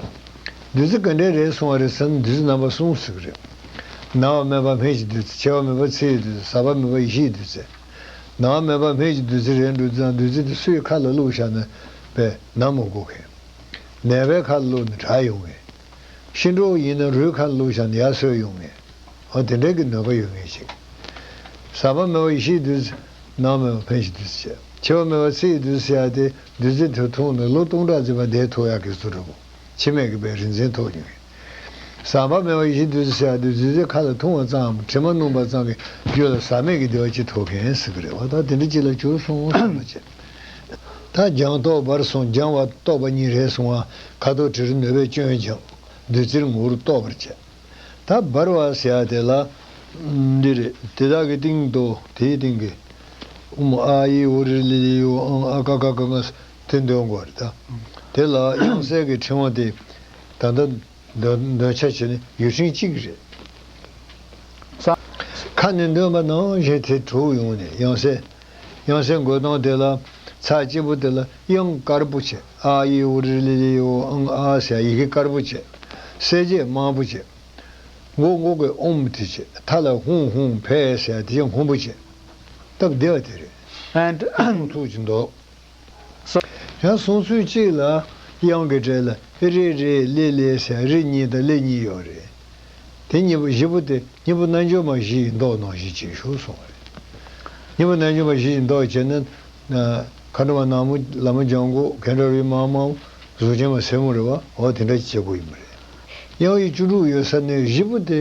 བདུད་རྩི་ག་འདྲའི་རེད་གསུང་བ་རེད་ཟེར་ན། བདུད་རྩི་རྣམ་པ་གསུམ་ཟེར་གི་རེད། ན་བ་མེད་པ་སྨན་གྱི་བདུད་རྩི། མཆེ་བ་མེད་པ་ཚེ་ཡི་བདུད་རྩི། ཟག་པ་མེད་པ་ཡེ་ཤེས་ཀྱི་བདུད་རྩི། ན་བ་མེད་པ་སྨན་གྱི་བདུད་རྩི་རེད་འགྲོ་དུས་ཙང་། བདུད་རྩི་དེ་སུའི་ཁ་ལ་བླུགས་བཞག་ན་བས་ན་མི་འགོ་མཁན། ནད་པའི་ཁ་ལ་བླུགས་ན་དྲག་ཡོང་མཁན། ཤི་འགྲོ་ཡིན་ན་རུས་ཁ་ལ་བླུགས་བཞག་ན་ཡར་སོས་ཡོང་མཁན། འོ་དེ་འདྲའི་གི་ནུས་པ་ཡོད་མཁན་ཞིག། ཟག་པ་མེད་པ་ཡེ་ཤེས་བདུད་རྩི། ན་བ་མེད་པ་སྨན་གྱི་བདུད་རྩི་བྱས། མཆེ་བ་མེད་པ་ཚེ་ཡི་བདུད་རྩི་ཟེར་ཡ་དེ། བདུད་རྩི་དེ་འཐུང་ནས་ལོ་སྟོང་ཕྲག་ཙམ་བསྡད་ཐུབ་ཡག་གི་བཟོ་འདྲ་པོ། འཆི་མེད་ཀྱི་བའི་རིག་འཛིན་ཐོབ་མྱོང་། ཟག་པ་མེད་པ་ཡེ་ཤེས་བདུད་རྩི་ཟེར་ཡ་དེ། བདུད་རྩི་ཁ་ལ་འཐུང་བ་ཙམ། དྲི་མ་བསྣུན་པ་ཙམ་གྱིས་རྒྱུད་ལ་ཟག་མེད་ཀྱི་བདེ་བ་ཅིག་ཐོབ་མཁན་ཟེར་གི་རེད་བ། ད་དེ་འདྲ་ཅིག་ལ་གྱུར་སོང་བསམ་པ་བྱས། ད་སྦྱང་རྟོགས་འབར་གསུངས། སྦྱང་བ་རྟོགས་པ་གཉིས་རེད་གསུང་བ། ཁ་དོག་དྲི་རོ་ནུས་པས་སྐྱོན་སྦྱང་། བདུད་རྩིར་ངོ་བོར་རྟོགས་པར་བྱེད། ད་འབར་བ་ཟེར་ཡ་དེ་ལ་འདི་རེད། དེ་དག་གི་སྟེང་དུ། དེའི་སྟེང་གི་ཨུཾ་ཨཱ་ཨི་ཨུ་རི་ལི་ལི་ཡུ་ཨང་ཨ་ཀ་ཁ་ག་ང་། དེ་འདོན་དགོས་རེད་ད། དེ་ལ་དབྱངས་གསལ་གྱི་ཕྲེང་བ་དེ་ད་ལྟ་འདོན་འདོན་ཆ་བྱས་ནས་ཡུལ་ཕྲེང་གཅིག་རེད། ཁ་ནས་འདོན་པ་ནང་བཞིན་དེ་དྲུག་ཡོང་ནས། དབྱངས་གསལ། དབྱངས་གསལ་འགོད་སྟངས་དེ་ལ། ཚར་གཅིག་པོ་དེ་ལ་དབྱངས་དཀར་པོ་བྱས། ཨཱ་ཨི་ཨུ་རི་ལི་ལི་ཡུ་ཨང་ཨཱ་ཟེར་ཡི་གེ་དཀར་པོ་བྱས། གསལ་བྱེད་དམར་པོ་བྱས། མགོ་མགོ་གི་ཨོཾ་དེ་བྱས། མཐའ་ལ་ཧཱུྃ་ཧཱུྃ་ཕཊ་ཟེར་དེ་བྱས་སྔོན་པོ་བྱས། སྟབས་བདེ་བ་དེ་རེད། ཨན། ཐུགས་ཀྱི་འདོགས། ཡང་གསུང་ཚུལ་གཅིག་ལ། དབྱངས་ཀྱི་གྲས་ལ་རེ་རེ་ལེ་ལེ་ཟེར་རེ་གཉིས་དང་ལེ་གཉིས་ཡོད་རེད། དེ་གཉིས་པོ་བཞི་པོ་དེ་གཉིས་པོ་རྣལ་འབྱོར་མ་བཞི་ཡི་མདོག་ནང་བཞིན་བྱེད་ཤོག་གསུངས་པ་རེད། གཉིས་པོ་རྣལ་འབྱོར་མ་བཞི་ཡི་མདོག་བྱས་ན། མཁའ་འགྲོ་མ་ནག་མོ་ལ་མོ་ལྗང་གུ། གན་ཌ་ར་བི་དམར་དམར། གཟུགས་ཅན་མ་སེར་མོ་རེད་བ། འོ་དེ་འདྲ་བྱེད་དགོས་ཡིན་པ་རེད། དབྱངས་ཡིག་བཅུ་དྲུག་ཡོད་ས་ནས་བཞི་པོ་དེ་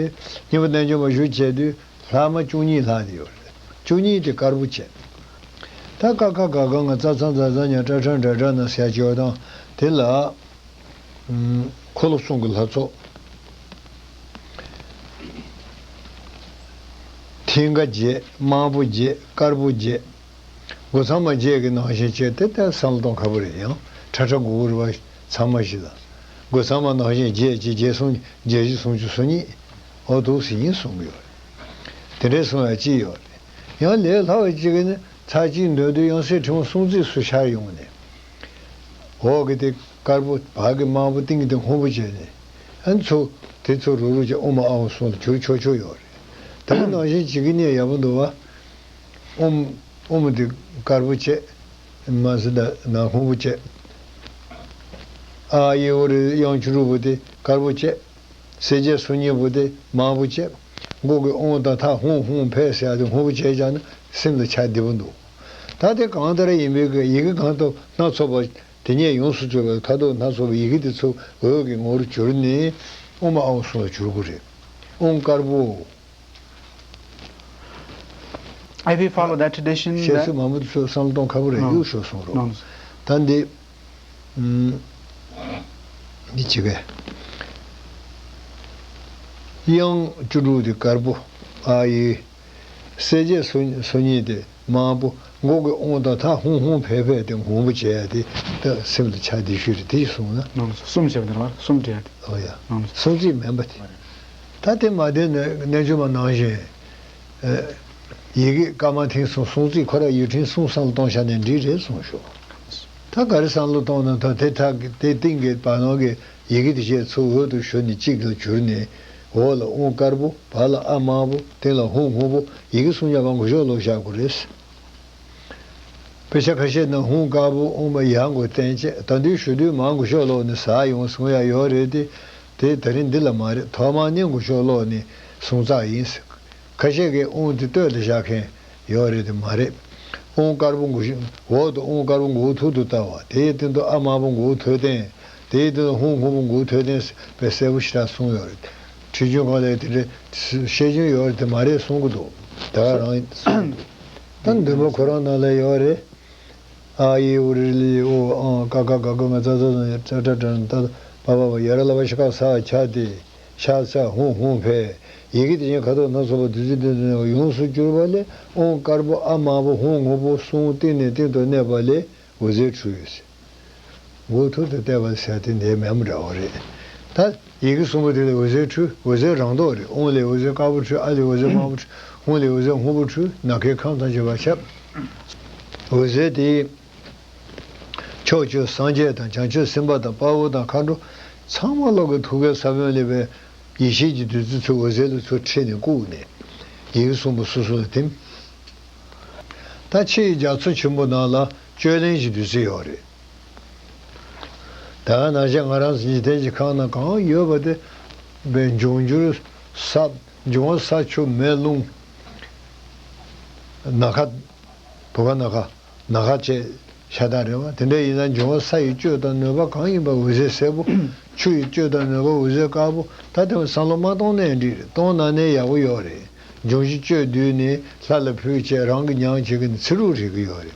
གཉིས་པོ་རྣལ་འབྱོར་མ་བཞི་བྱས་དུས། ལྷག་མ་བཅུ་གཉིས་ལྷག་ནས་ཡོད་རེད། བཅུ་གཉིས་དེ་དཀར་པོ་བྱས། ད་ཀ་ཁ་ག་ག་ང་ཙ་ཚ་ཛ་ཛ་ཉ་ཏྲ་ཁྲ་འདྲ་འདྲ་ན་ཟེར་བྱས་དང་དེ་ལ། ཨུམ། འཁོར་ལོ་གསུམ་གྱི་ལྷ་ཚོགས། མཐིང་ག་བརྒྱད། དམར་པོ་བརྒྱད། དཀར་པོ་བརྒྱད། སྒོ་ཚང་མ་བརྒྱད་ཀྱི་ནང་བཞིན་བྱས་ཏེ། ད་བསམ་བློ་གཏོང་ཁག་པོ་རེད། ཡང་ཁྲ་ཁྲ་གུ་གུ་རེད་བ། ཚང་མ་ཞིག་ལ། སྒོ་ཚང་མ་ནང་བཞིན་བརྒྱད་ཀྱི་བརྒྱད་གསུམ་བརྒྱད་བཞི་སུམ་ཅུ་སོ་གཉིས། འོ་འདུག་སེ་ཡིན་གསུང་གི་ཡོད་རེད། དེ་འདྲའི་གསུང་ཡ་ཅི་ཡོད་རེད། ཡང་ལས་སླ་བ་ཅིག་གིས་ནི་ཚར་གཅིག་འདོན་དུས་དབྱངས་གསལ་ཕྲེང་བ་སུམ་བརྩེགས་སུ་ཤར་ཡོང་ནས། འོག་གི་དེ་དཀར་པོ། བར་གྱི་དམར་པོ། སྟེང་གི་དེ་སྔོན་པོ་བྱས་ནས། ཨ་ཚོ་དེ་ཚོ་རུག་རུག་བྱས་ཨོཾ་ཨཱཿཧཱུྃ་སོགས་ལ་གྱུར་ཆོག་ཆོག་ཡོད་རེད། ད་ག་ནང་བཞིན་བྱེད་ཀྱི་ནི་ཡག་པོ་འདུག་བ། ཨོཾ། ཨོཾ་དེ་དཀར་པོ་བྱས། མ་ཟེར་ད་ནང་སྔོན་པོ་བྱས། ཨཱཿཧཱུྃ་ཨཱཿཧཱུྃ་དབྱངས་བཅུ་དྲུག་པོ་དེ་དཀར་པོ་བྱས། གསལ་བྱེད་སོ་གཉིས་པོ་དེ་དམར་པོ་བྱས། མགོ་གི་ཨོཾ་དང་མཐའ་ཧཱུྃ་ཧཱུྃ་ཕཊ་ཟེར་ཡ་དེ་སྔོན་པོ་བྱས་བཞག་ན་སེམས་ལ་ཆགས་བདེ་པོ་འདུག། ད་དེ་གང་ལྟར་ཡིན་པའི་གི་ཡི་གེ་གང་དུ་སྣ་ཚོགས་པ་དེ་ཉིད་ཡོངས་སུ་གྲུབ་པའི་ཁ་དོག་སྣ་ཚོགས་པའི་ཡི་གེ་དེ་ཚོ་འོད་ཀྱི་ངོ་བོར་གྱུར་ནས་ཨོཾ་ཨཱཿཧཱུྃ་སོགས་ལ་གྱུར་དགོས་རེད། ཨོཾ་དཀར་པོ། If we follow that tradition, བཤད་that ཚུལ་མང་པོ་དེ་ཚོ་བསམ་བློ་གཏོང་ཁག་པོ་རེད། No. གཡུག་ཞོག་གསུང་རོགས། No, no. ད་འདི། ཨུམ། འདི་བྱེད་ཀའི། དབྱངས་བཅུ་དྲུག་དེ་དཀར་པོ། ཨཱཿཧཱུྃ། གསལ་བྱེད་སོ་སོ་གཉིས་དེ་དམར་པོ། མགོ་གི་ཨོཾ་དང་མཐའ་ཧཱུྃ་ཧཱུྃ་ཕཊ་ཕཊ་དེ་སྔོན་པོ་བྱས་ཡ་དེ། ད་སེམས་ལ་ཆགས་བདེ་ཤོས་རེད། དེ་གསུངས་ན། No, no. གསུམ་བྱས་པ་དེ་རེད་བ། གསུམ་བྲིས་ཡ་དེ། ཨོ་ཡ། No, no. སུམ་བྲིས་མིན་པ་དེ། ད་དེ་མ་བསྡད་ན་རྣལ་འབྱོར་མ་ནང་བཞིན། ཨ། ཡི་གེ་སྐར་མ་ཐེངས་གསུམ་སུམ་བརྩེགས་ཁོ་ར་ཡུལ་ཕྲན་གསུམ་བསམ་བློ་གཏོང་བཞག་ནས་འགྲིག་རེད་གསུངས་ཤོག། ད་ག་རེ་བསམ་བློ་གཏོང་ན། ད་དེ་དག་གི་དེ་སྟེང་གི་བར་སྣང་གི་ཡི་གེ་དེ་བཅས་ཚུར་འོད་དུ་ཞུ་ནས་གཅིག་ལ་གྱུར་ནས། འོག་ལ་ཨོང་དཀར་པོ། བར་ལ་ཨ་དམར་པོ། སྟེང་ལ་ཧཱུྃ་སྔོན་པོ། ཡི་གེ་གསུམ་ཡང་མགོ་ཕྱོགས་ལོགས་བཞག་དགོས་རེད། དཔེ་ཆ་ཁ་ཤས་ནང་ཧཱུྃ་དཀར་པོ་ཨོཾ་ཡར་མགོ་བསྟན་བྱས། ད་དུང་ཞུ་དུས་མར་མགོ་ཕྱོགས་ལོགས་ནས་ཟ་ཡོང་གསུང་ཡ་ཡོད་རེད་དེ། དེ་ད་རིང་འདི་ལ་མ་རེད། ཐོག་མར་ནི་མགོ་ཕྱོགས་ལོགས་ནས་གསུང་ཚར་ཡིན། ཁ་ཤས་ཀྱིས་ཨོཾ་དེ་སྟོད་ལ་བཞག་མཁན་ཡོད་རེད་དེ་མ་རེད། ཨོཾ་དཀར་པོ་མགོ་ཤ། འོག་ཏུ་ཨོཾ་དཀར་པོ་མགོ་བོ་ཐུར་དུ་བལྟ་བ། དེའི་སྟེང་དུ་ཨ་དམར་པོ་མགོ་བོ་ཐོད་ཕྲེང་། དེའི་སྟེང་དུ་ཧཱུྃ་སྔོན་པོ་མགོ་བོ་ཐོད་ཕྲེང་ཟེར་བའི་གསལ་པོ་ཞེ་དྲག་གསུངས་ཡོད་རེད། ཁྲིད་རྒྱུན་གང་ལས་དེ་འདྲའི་བཤད་རྒྱུན་ཡོད་རེད་དེ་མ་རེད་གསུང་གི་འདུག་ད་ག་རང་ཡིན། ད་འདུན་པ་ཁོ་རང་ནང་ལ་ཡོད་རེད། ཨ་ཨི་ཨུ་རི་ལི་ཨུ་ཨང་ཀ་ཁ་ག་ག་ང་ཙ་ཙ་ཙ་ཙ་ཏྲ་ཏྲ་ཏྲ་ཏ་པ་པ་པ་ཡ་ར་ལ་བ་ཤ་ཀ་ས་ཆ་ཏེ་ཤ་ཚ་ཧུང་ཧུང་ཕེ། ཡི་གེ་དེ་བཞིན་ཁ་དོག་སྣ་ཚོགས་པ་བདུད་རྩི་ལྡན་དུ་གནས་པ་ཡོངས་སུ་གྱུར་པ་ལས་ཨོང་དཀར་པོ་ཨ་དམར་པོ་ཧུང་སྔོན་པོ་གསུམ་སྟེང་ནས་སྟེང་དུ་གནས་པ་ལས་འོད་ཟེར་འཕྲོས་ཡོད་ཟེར། མགོ་ཐུར་དུ་བལྟས་པ་ཟེར་དེ་འདིའི་མེ་མོ་འདྲ་བོ་རེད། ད་ཡི་གེ་གསུམ་པོ་དེ་ལ་འོད་ཟེར་འཕྲོས། འོད་ཟེར་རང་མདོག་རེད། ཨོང་ལས་འོད་ཟེར་དཀར་པོ་འཕྲོས། ཨ་ལས་འོད་ཟེར་དམར་པོ་འཕྲོས། ཧུང་ལས་འོད་ཟེར་སྔོན་པོ་འཕྲོས། ནམ་མཁའི་ཁམས་ཐམས་ཅད་པ་ཁྱབ། འོད་ཟེར་དེ་ཕྱོགས་བཅུའི་སངས་རྒྱས་དང་བྱང་ཆུབ་སེམས་དཔའ་དང་དཔའ་བོ་དང་མཁའ་འགྲོ་ཚང་མ་ལོག་གི་ཐུགས་ཀའི་ས་བོན་ལས་པའི་ཡེ་ཤེས་ཀྱི་བདུད་རྩི་ཚུར་འོད་ཟེར་ལ་ཚུར་འཕྲོས་ནས་བཀུག་ནས་ཡི་གེ་གསུམ་པོ་སོ་སོ་ལ་ཐིམ། ད་ཕྱི་ཡི་རྒྱ་མཚོ་ཆེན་པོ་ནང་ལ་བཅོས་ལེན་གྱི་བདུད་རྩི་ཡོད་རེད། ད་ནང་བཞིན་ང་རང་ཚོ་འཇིག་རྟེན་གྱི་ཁམས་ན་གང་ཡོད་པ་དེ་བའི་འབྱུང་འགྱུར་ས། འབྱུང་བ་ས་ཆུ་མེ་རླུང་། ནམ་མཁའ། བུ་ག་ནམ་མཁའ། ནམ་མཁའ་བཅས་ཤ་སྟག་རེད་བ། དེ་འདྲ་ཡིན་ན་འབྱུང་བ་ས་ཡི་བཅུད་དང་ནུས་པ་གང་ཡིན་པ་འོད་ཟེར་སེར་པོ། ཆུ་ཡི་བཅུད་དང་ནུས་པ་འོད་ཟེར་དཀར་པོ། ད་དེ་བསམ་བློ་མ་གཏོང་ནའི་འགྲིག་རེད། གཏོང་ན་ནའི་ཡག་པོ་ཡོད་རེད། འབྱུང་བཞི་བཅུད་བསྡུས་ནས་ལྷ་ལ་ཕུལ་བྱས་རང་གིས་མྱང་བྱེད་ཀྱི་ནི་ཚིག་རུག་རེག་གི་ཡོད་རེད།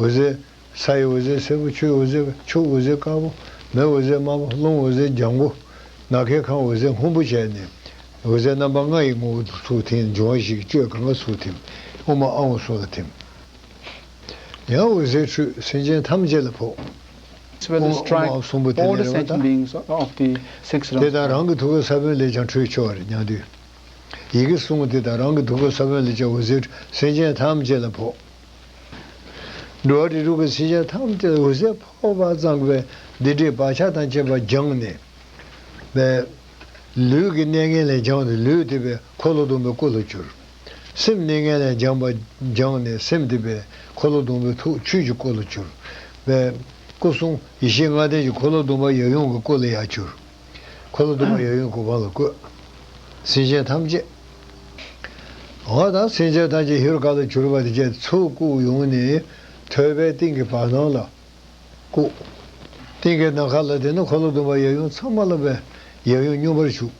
འོད་ཟེར། ས་ཡི་འོད་ཟེར་སེར་པོ། ཆུ་ཡི་འོད་ཟེར། ཆུ་འོད་ཟེར་དཀར་པོ། མེ་འོད་ཟེར་དམར་པོ། རླུང་འོད་ཟེར་ལྗང་གུ། ནམ་མཁའི་ཁམས་འོད་ཟེར་སྔོན་པོ་བྱས་ནས། འོད་ཟེར་རྣམ་པ་ལྔ་ཡི་ངོ་བོ་ཚུར་ཐིམ། འབྱུང་བ་བཞི་གི་བཅུད་གང་ག་ཚུར་ཐིམ། ཨོཾ་ཨཱཿཧཱུྃ་སོགས་ལ་ཐིམ། ཡང་འོད་ཟེར་འཕྲོས། སེམས་ཅན་ཐམས་ཅད་ལ་ཕོག། This will ཨོཾ་ཨཱཿཧཱུྃ་strike གསུམ་པོ་དེ་all the ནས་རེད་བ། sentient ད་beings of the six དེ་realms. དང་རང་གི་ཐུགས་ཀའི་ས་བོན་ལས་ཀྱང་འཕྲོས་ཆོག་རེད། མྱང་དུས། ཡི་གེ་གསུམ་དེ་དང་རང་གི་ཐུགས་ཀའི་ས་བོན་ལས་ཀྱང་འོད་ཟེར་སེམས་ཅན་ཐམས་ཅད་ལ་ཕོག། འགྲོ་བ་རིགས་དྲུག་གི་སེམས་ཅན་ཐམས་ཅད་ལ་འོད་ཟེར་ཕོག་པ་ཙམ་གྱིས་སྡིག་སྒྲིབ་བག་ཆགས་དང་བཅས་པ་སྦྱངས་ནས། པའི་ལུས་ཀྱི་གནས་ངན་ལས་སྦྱངས་ཏེ་ལུས་དེ་པའི་འཁོར་ལོ་སྡོམ་པའི་སྐུ་ལ་གྱུར། སེམས་གནས་ངན་ལས་སྦྱངས་པ་སྦྱངས་ནས་སེམས་དེ་པའི་འཁོར་ལོ་སྡོམ་པའི་ཐུགས་ཆོས་ཀྱི་སྐུ་ལ་གྱུར། པའི་སྐུ་གསུང་ཡེ་ཤེས་ལྔ་ལྡན་གྱི་འཁོར་ལོ་སྡོམ་པ་ཡབ་ཡུམ་གྱི་སྐུ་ལ་ཡང་གྱུར། འཁོར་ལོ་སྡོམ་པ་ཡབ་ཡུམ་གྱི་གོ་འཕང་ལ་བཀོད། སེམས་ཅན་ཐམས་ཅད། འོ་ད་སེམས་ཅན་ཐམས་ཅད་ཧེ་རུ་ཀ་ལ་གྱུར་པ་དེ་བཅས་ཚུར་བཀུག་ཡོང་ནས་ཐོད་པའི་སྟེང་གི་བར་སྣང་ལ་བཀུག། སྟེང་གི་ནམ་མཁའ་ལ་དེ་ནི་འཁོར་ལོ་སྡོམ་པ་ཡབ་ཡུམ་ཚང་མ་ལ་བས་ཡབ་ཡུམ་སྙོམས་པར་ཞུགས།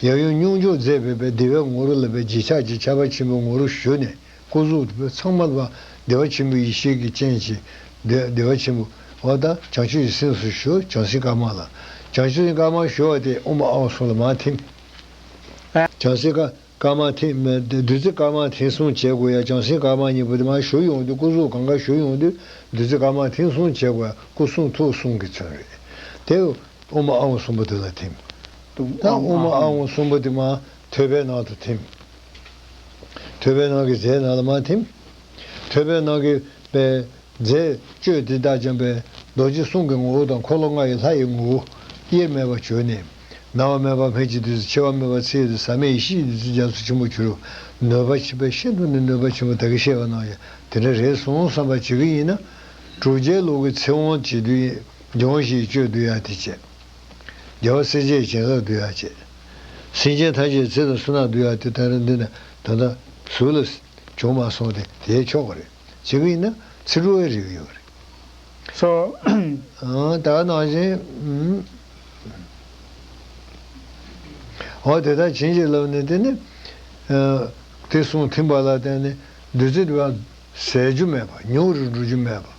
ཡབ་ཡུམ་སྙོམས་འཇུག་མཛད་པའི་བདེ་བའི་ངོ་བོ་ལ་བས་བརྗིད་ཆགས་ཀྱི་ཆགས་པ་ཆེན་པོའི་ངོ་བོ་ཞུགས་ནས། སྐུ་གཟུགས་དེ་ཚང་མ་ལ་བདེ་བ་ཆེན་པོའི་ཡེ་ཤེས་ཀྱི་སྤྱན་གྱིས་བདེ་བདེ་བ་ཆེན་པོ། འོ་ད་བྱང་ཆུབ་ཀྱི་སེམས་སུ་ཞུ། བྱང་སེམས་དཀར་དམར་ལ། བྱང་ཆུབ་སེམས་དཀར་དམར་ཞུ་བ་དེ་ཨོཾ་ཨཱཿཧཱུྃ་སོགས་ལ་མར་ཐིམ། བྱང་སེམས་དཀར་དཀར་དམར་ཐིམ། བདུད་རྩི་དཀར་དམར་ཐིམ་གསུམ་བྱེད་དགོས་ཡ། བྱང་སེམས་དཀར་དམར་གཉིས་པོ་དེ་མར་ཞུ་ཡོང་དུས། སྐུ་གཟུགས་གང་ག་ཞུ་ཡོང་དུས་བདུད་རྩི་དཀར་དམར་ཐིམ་གསུམ་བྱེད་དགོས་ཡ། སྐུ་གསུང་ཐུགས་གསུང་གི་མཚོན་རེད། དེ་ཨོཾ་ཨཱཿཧཱུྃ་གསུམ་པོ་དེ་ལ་ཐིམ། ད་ཨོཾ་ཨཱཿཧཱུྃ་གསུམ་པོ་དེ་མར་ཐོད་པའི་ནང་དུ་ཐིམ། ཐོད་པའི་ནང་གི་རྫས་ནང་ལ་མར་ཐིམ། ཐོད་པའི་ནང་གི་པའི་རྫས་བཅུད་དེ་དག་ཀྱང་པའི་རྡོ་རྗེ་གསུང་གི་ངོ་བོ་དང་འཁོར་ལོ་ལྔ་ཡི་ལྷ་ཡི་ངོ་བོ་དབྱེར་མེད་པར་གྱུར་ནས། སྣང་བ་མེད་པ་སྨན་གྱི་བདུད་རྩི། འཆི་བ་མེད་པ་ཚེ་ཡི་བདུད་རྩི། ཟག་མེད་ཡེ་ཤེས་ཀྱི་བདུད་རྩི་རྒྱ་མཚོ་ཆེན་པོ་གྱུར། ནུས་པ་ཆེ་བའི་ཤིན་ཏུ་ནས་ནུས་པ་ཆེན་པོ། ད་གིན་བཤད་པ་ནང་བཞིན་དེ་འདྲ་རེད་སོང་བསམ་པ་བྱེད་ཀྱི་ཡིན་ན། གྲོལ་བྱེད་ལུགས་ཀྱི་ཚེ་དབང་བྱེད་དུས་འབྱུང་བཞིའི་སྤྱོད་བསྡུ་ཡ་དེ་བྱས། རྒྱལ་བ་སྲས་བཅས་བྱིན་རླབས་བསྡུ་ཡ་བྱས། སེམས་ཅན་ཐམས་ཅད་ཚེ་དང་བསོད་ནམས་བསྡུ་ཡ་དེ་ད་རེས་འདི་ནས་ད་ལྟ་ཟུར་ལ་བྱུང་མ་སོང་སྟེ་དེ་ཆོག་གི་རེད། བྱེད་ཀྱི་ཡིན་ན་ཚིག་འབྲུ་བའི་རིགས་ཡོད་རེད། So ཨང་ད་ནང་བཞིན་ཨང་། འོ་དེ་ལྟར་བྱིན་གྱིས་བརླབས་ནས་དེ་ནི་ཨ་དེ་གསུང་ཐིམ་པ་ལ་བརྟེན་ནས་བདུད་རྩི་འདུ་བ་ཟད་རྒྱུ་མེད་པ། ཉུང་རུ་འགྲོ་རྒྱུ་མེད་པ།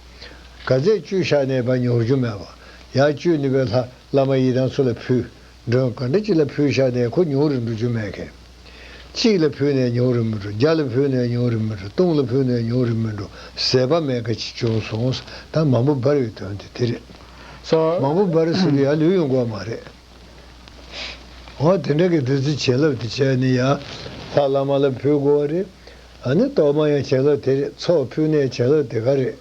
ག་ཚད་བཅུད་བཞག་ནས་པ་ཉོར་རྒྱུ་མེད་པ། ཡར་བཅུད་ནི་པའི་ལྷ་བླ་མ་ཡི་དམ་ཚོ་ལ་ཕུལ། མགྲོན་ག་འདྲ་ཅིག་ལ་ཕུལ་བཞག་ནས་ཁོ་ཉུང་རུ་འགྲོ་རྒྱུ་མེད་མཁན། གཅིག་ལ་ཕུལ་ནས་ཉུང་རུ་མི་འགྲོ། བརྒྱ་ལ་ཕུལ་ནས་ཉུང་རུ་མི་འགྲོ། སྟོང་ལ་ཕུལ་ནས་ཉུང་རུ་མི་འགྲོ། ཟད་པ་མེད་མཁན་ཅིག་བྱུང་སོང་། ད་མང་པོ་འབར་བའི་དོན་དེ་དེ་རེད། So མང་པོ་འབར་ཟེར་དུས་ཡར་ལུས་ཡོང་དགོས་མ་རེད། འོ་དེ་འདྲ་གི་བདུད་རྩི་བྱིན་རླབས་དེ་བྱས་ནས་ཡར་ལྷ་བླ་མ་ལ་ཕུལ་དགོས་པ་རེད། ཨ་ནི་གཏོར་མ་ཡང་བྱིན་རླབས་དེ་རེད། ཚོགས་ཕུལ་ནས་བྱིན་རླབས་དེ་ག་རེད།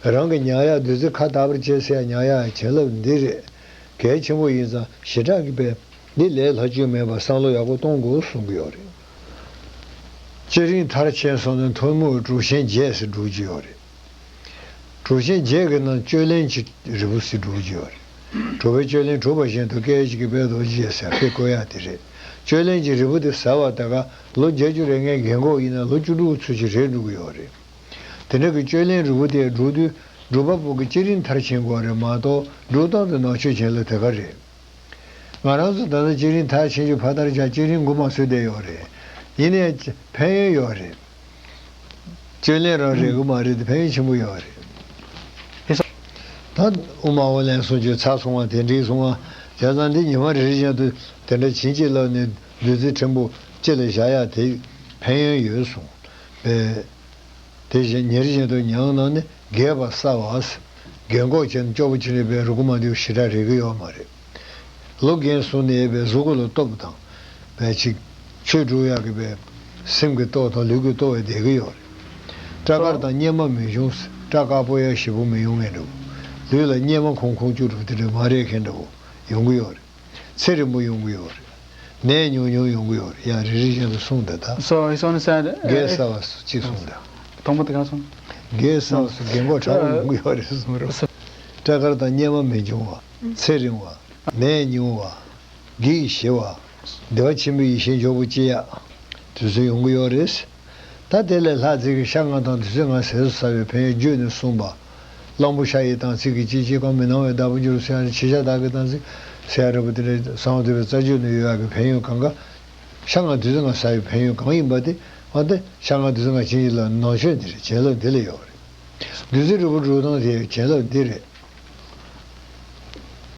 རང་གི་མྱང་ཡག་བདུད་རྩི་ཁ་དག་པར་བྱེད་ཟེར་ཡག་མྱང་ཡག་བྱིན་རླབས་འདི་རེད། གལ་ཆེན་པོ་ཡིན་ཙང་ཞེ་དྲག་གི་པའི་ འདི་ལས་ལྷག་རྒྱུ་མེད་པར་བསམ་བློ་ཡག་པོ་གཏོང་དགོས་གསུང་གི་ཡོད་རེད། བསྐྱེད་རིམ་མཐར་ཕྱིན་སོང་ནས་ཐུན་མོང་གི་གྲུབ་ཆེན་བརྒྱད་ཟེར་སྒྲུབ་ཀྱི་ཡོད་རེད། གྲུབ་ཆེན་བརྒྱད་ཀྱི་ནང་བཅུད་ལེན་གྱི་རིལ་བུ་ཟེར་སྒྲུབ་ཀྱི་ཡོད་རེད། གྲུབ་པའི་བཅུད་ལེན་གྲུབ་པ་བཞིན་དུ་སྐད་ཅིག་གིས་དཔལ་རྡོ་རྗེ་ཟེར་དཔེ་བཀོད་ཡག་དེ་རེད། བཅུད་ལེན་གྱི་རིལ་བུ་དེ་ཟ་བ་དེ་ག་ལོ་བརྒྱད་ཅུ་རེ་ལྔའི་རྒན་གོག་ཡིན་ན་ལོ་བཅུ་དྲུག་ཚོད་ཅིག་རེད་འགྲོ་གི་ཡོད་རེད། དེ་འདྲ་གི་བཅུད་ལེན་རིལ་བུ་དེ་སྒྲུབ་དུས་སྒྲུབ་པ་པོ་གི་བསྐྱེད་རིམ་མཐར་ཕྱིན་དགོས་རེད་མ་གཏོགས་སྒྲུབ་སྟངས་དེ་ནང་ཆོས་བྱེད་ལ་དེ་ག་རེད། ང་རང་ཚོ་ད་ལྟ་བསྐྱེད་རིམ་མཐར་ཕྱིན་རྒྱུ་ཕར་དར་བཞག་བསྐྱེད་རིམ་མགོ་མ་ཚོས་བསྡད་ཡོད་རེད། ཡིན་ནའི་ཕན་ཡོན་ཡོད་རེད། བཅུད་ལེན་རང་རེད་གི་མ་རེད་དེ་ཕན་ཡོན་ཆེན་པོ་ཡོད་རེད། ད་དབུ་མ་འོ་ལེན་གསུང་རྒྱུ་ཚར་སོང་བ་དེ་འགྲིག་སོང་བ་བྱས་ཙང་འདི་ཉི་མ་རེ་རེ་བཞིན་དུ་དེ་འདྲ་བྱིན་གྱིས་བརླབས་ནས་བདུད་རྩི་ཕྲན་བུ་ལྕེ་ལ་བཞག་ཡག་དེ་ཕན་ཡོན་ཡོད་གསུངས་པས། དེ་བཞིན་ཉིན་རེ་བཞིན་དུ་ཉམས་གནང་ནས་རྒས་པ་གསར་བ། རྒན་གོག་བྱས་ནས་སྐྱོ་པོ་བྱས་ནས་པའི་རུ་ཀུ་མ་འདུག་ཞེ་དྲག་རེག་གི་ཡོད་མ་རེད། ལོ་རྒན་སོང་ནས་པའི་གཟུགས་ལ་སྟོབས་དང་། པའི་ཅིག་ཆོས་སྒྲུབ་ཡག་གི་པའི་སེམས་ཀྱི་སྟོབས་དང་ལུས་ཀྱི་སྟོབས་བས་བསྡད་ཀྱི་ཡོད་རེད། སྐྲ་དཀར་དང་གཉེར་མ་མི་འབྱུང་། སྐྲ་དཀར་པོ་ཡང་ཞེ་པོ་མི་ཡོང་མཁན་འདྲ་བོ། ལུས་ལ་གཉེར་མ་ཁུང་ཁུང་བཅུག་འགྲོ་དེ་འདྲ་མ་རེད་མཁན་འདྲ་བོ་ཡོང་གི་ཡོད་རེད། ཚེ་རིང་པོ་ཡོང་གི་ཡོད་རེད། ནད་ཉུང་ཉུང་ཡོང་གི་ཡོད་རེད། ཡང་རེ་རེ་བཞིན་དུ་གསུངས་འདུག་ད། So it's only said, རྒས་གསར་བ་སུ་གཅིག་གསུངས་འདུག་དང་པོ་དེ་ག་སོང་། རྒས་གསར་བ་སུ་རྒན་གོག་ཁྲ་བོ་ཡོང་གི་ཡོད་རེད་གསུངས་རོགས། སྐྲ་དཀར་དང་གཉེར་མ་མི་འབྱུང་བ། ཚེ་རིང་བ། ནད་ཉུང་བ། གེགས་ཞི་བ། བདེ་བ་ཆེན་པོའི་ཡེ་ཤེས་འཇོག་པོ་སྐྱེ་ཡག་དུས་ཚོད་ཡོང་གི་ཡོད་རེད། ད་དེ་ལས་ལྷག་ཚིག་གི་ཤ་ལྔ་དང་དུས་ཚོད་ལྔ་ཟས་སུ་ཟ་བའི་ཕན་ཡོན་བརྗོད་ནས་གསུངས་པ། གླང་པོ་ཤ་ཡི་དམ་ཚིག་གི་ཅི་ཅི་གང་མི་སྣང་བའི་བདག་པོ་འགྱུར་ཟེར་ཡ་ནི་ཕྱི་ཤ་དག་གི་དམ་ཚིག་ཟེར་ཡ་འདྲ་པོ་དེ་འདྲའི་གསང་བ་འདུས་པའི་རྩ་རྒྱུད་ནས་ཡོད་ཡག་གི་ཕན་ཡོན་གང་ག་ཤ་ལྔ་དུས་ཚོད་ལྔ་ཟ་བའི་ཕན་ཡོན་གང་ཡིན་པ་དེ་འོ་དེ་ཤ་ལྔ་དུས་ཚོད་ལྔ་ཕྱིན་ཅི་ལ་ནང་ཆོས་འདི་རེད། བྱིན་རླབས་འདི་ལ་ཡོད་རེད། བདུད་རྩི་རིལ་བུ་སྒྲུབ་སྟངས་དེ་བྱིན་རླབས་འདི་རེད།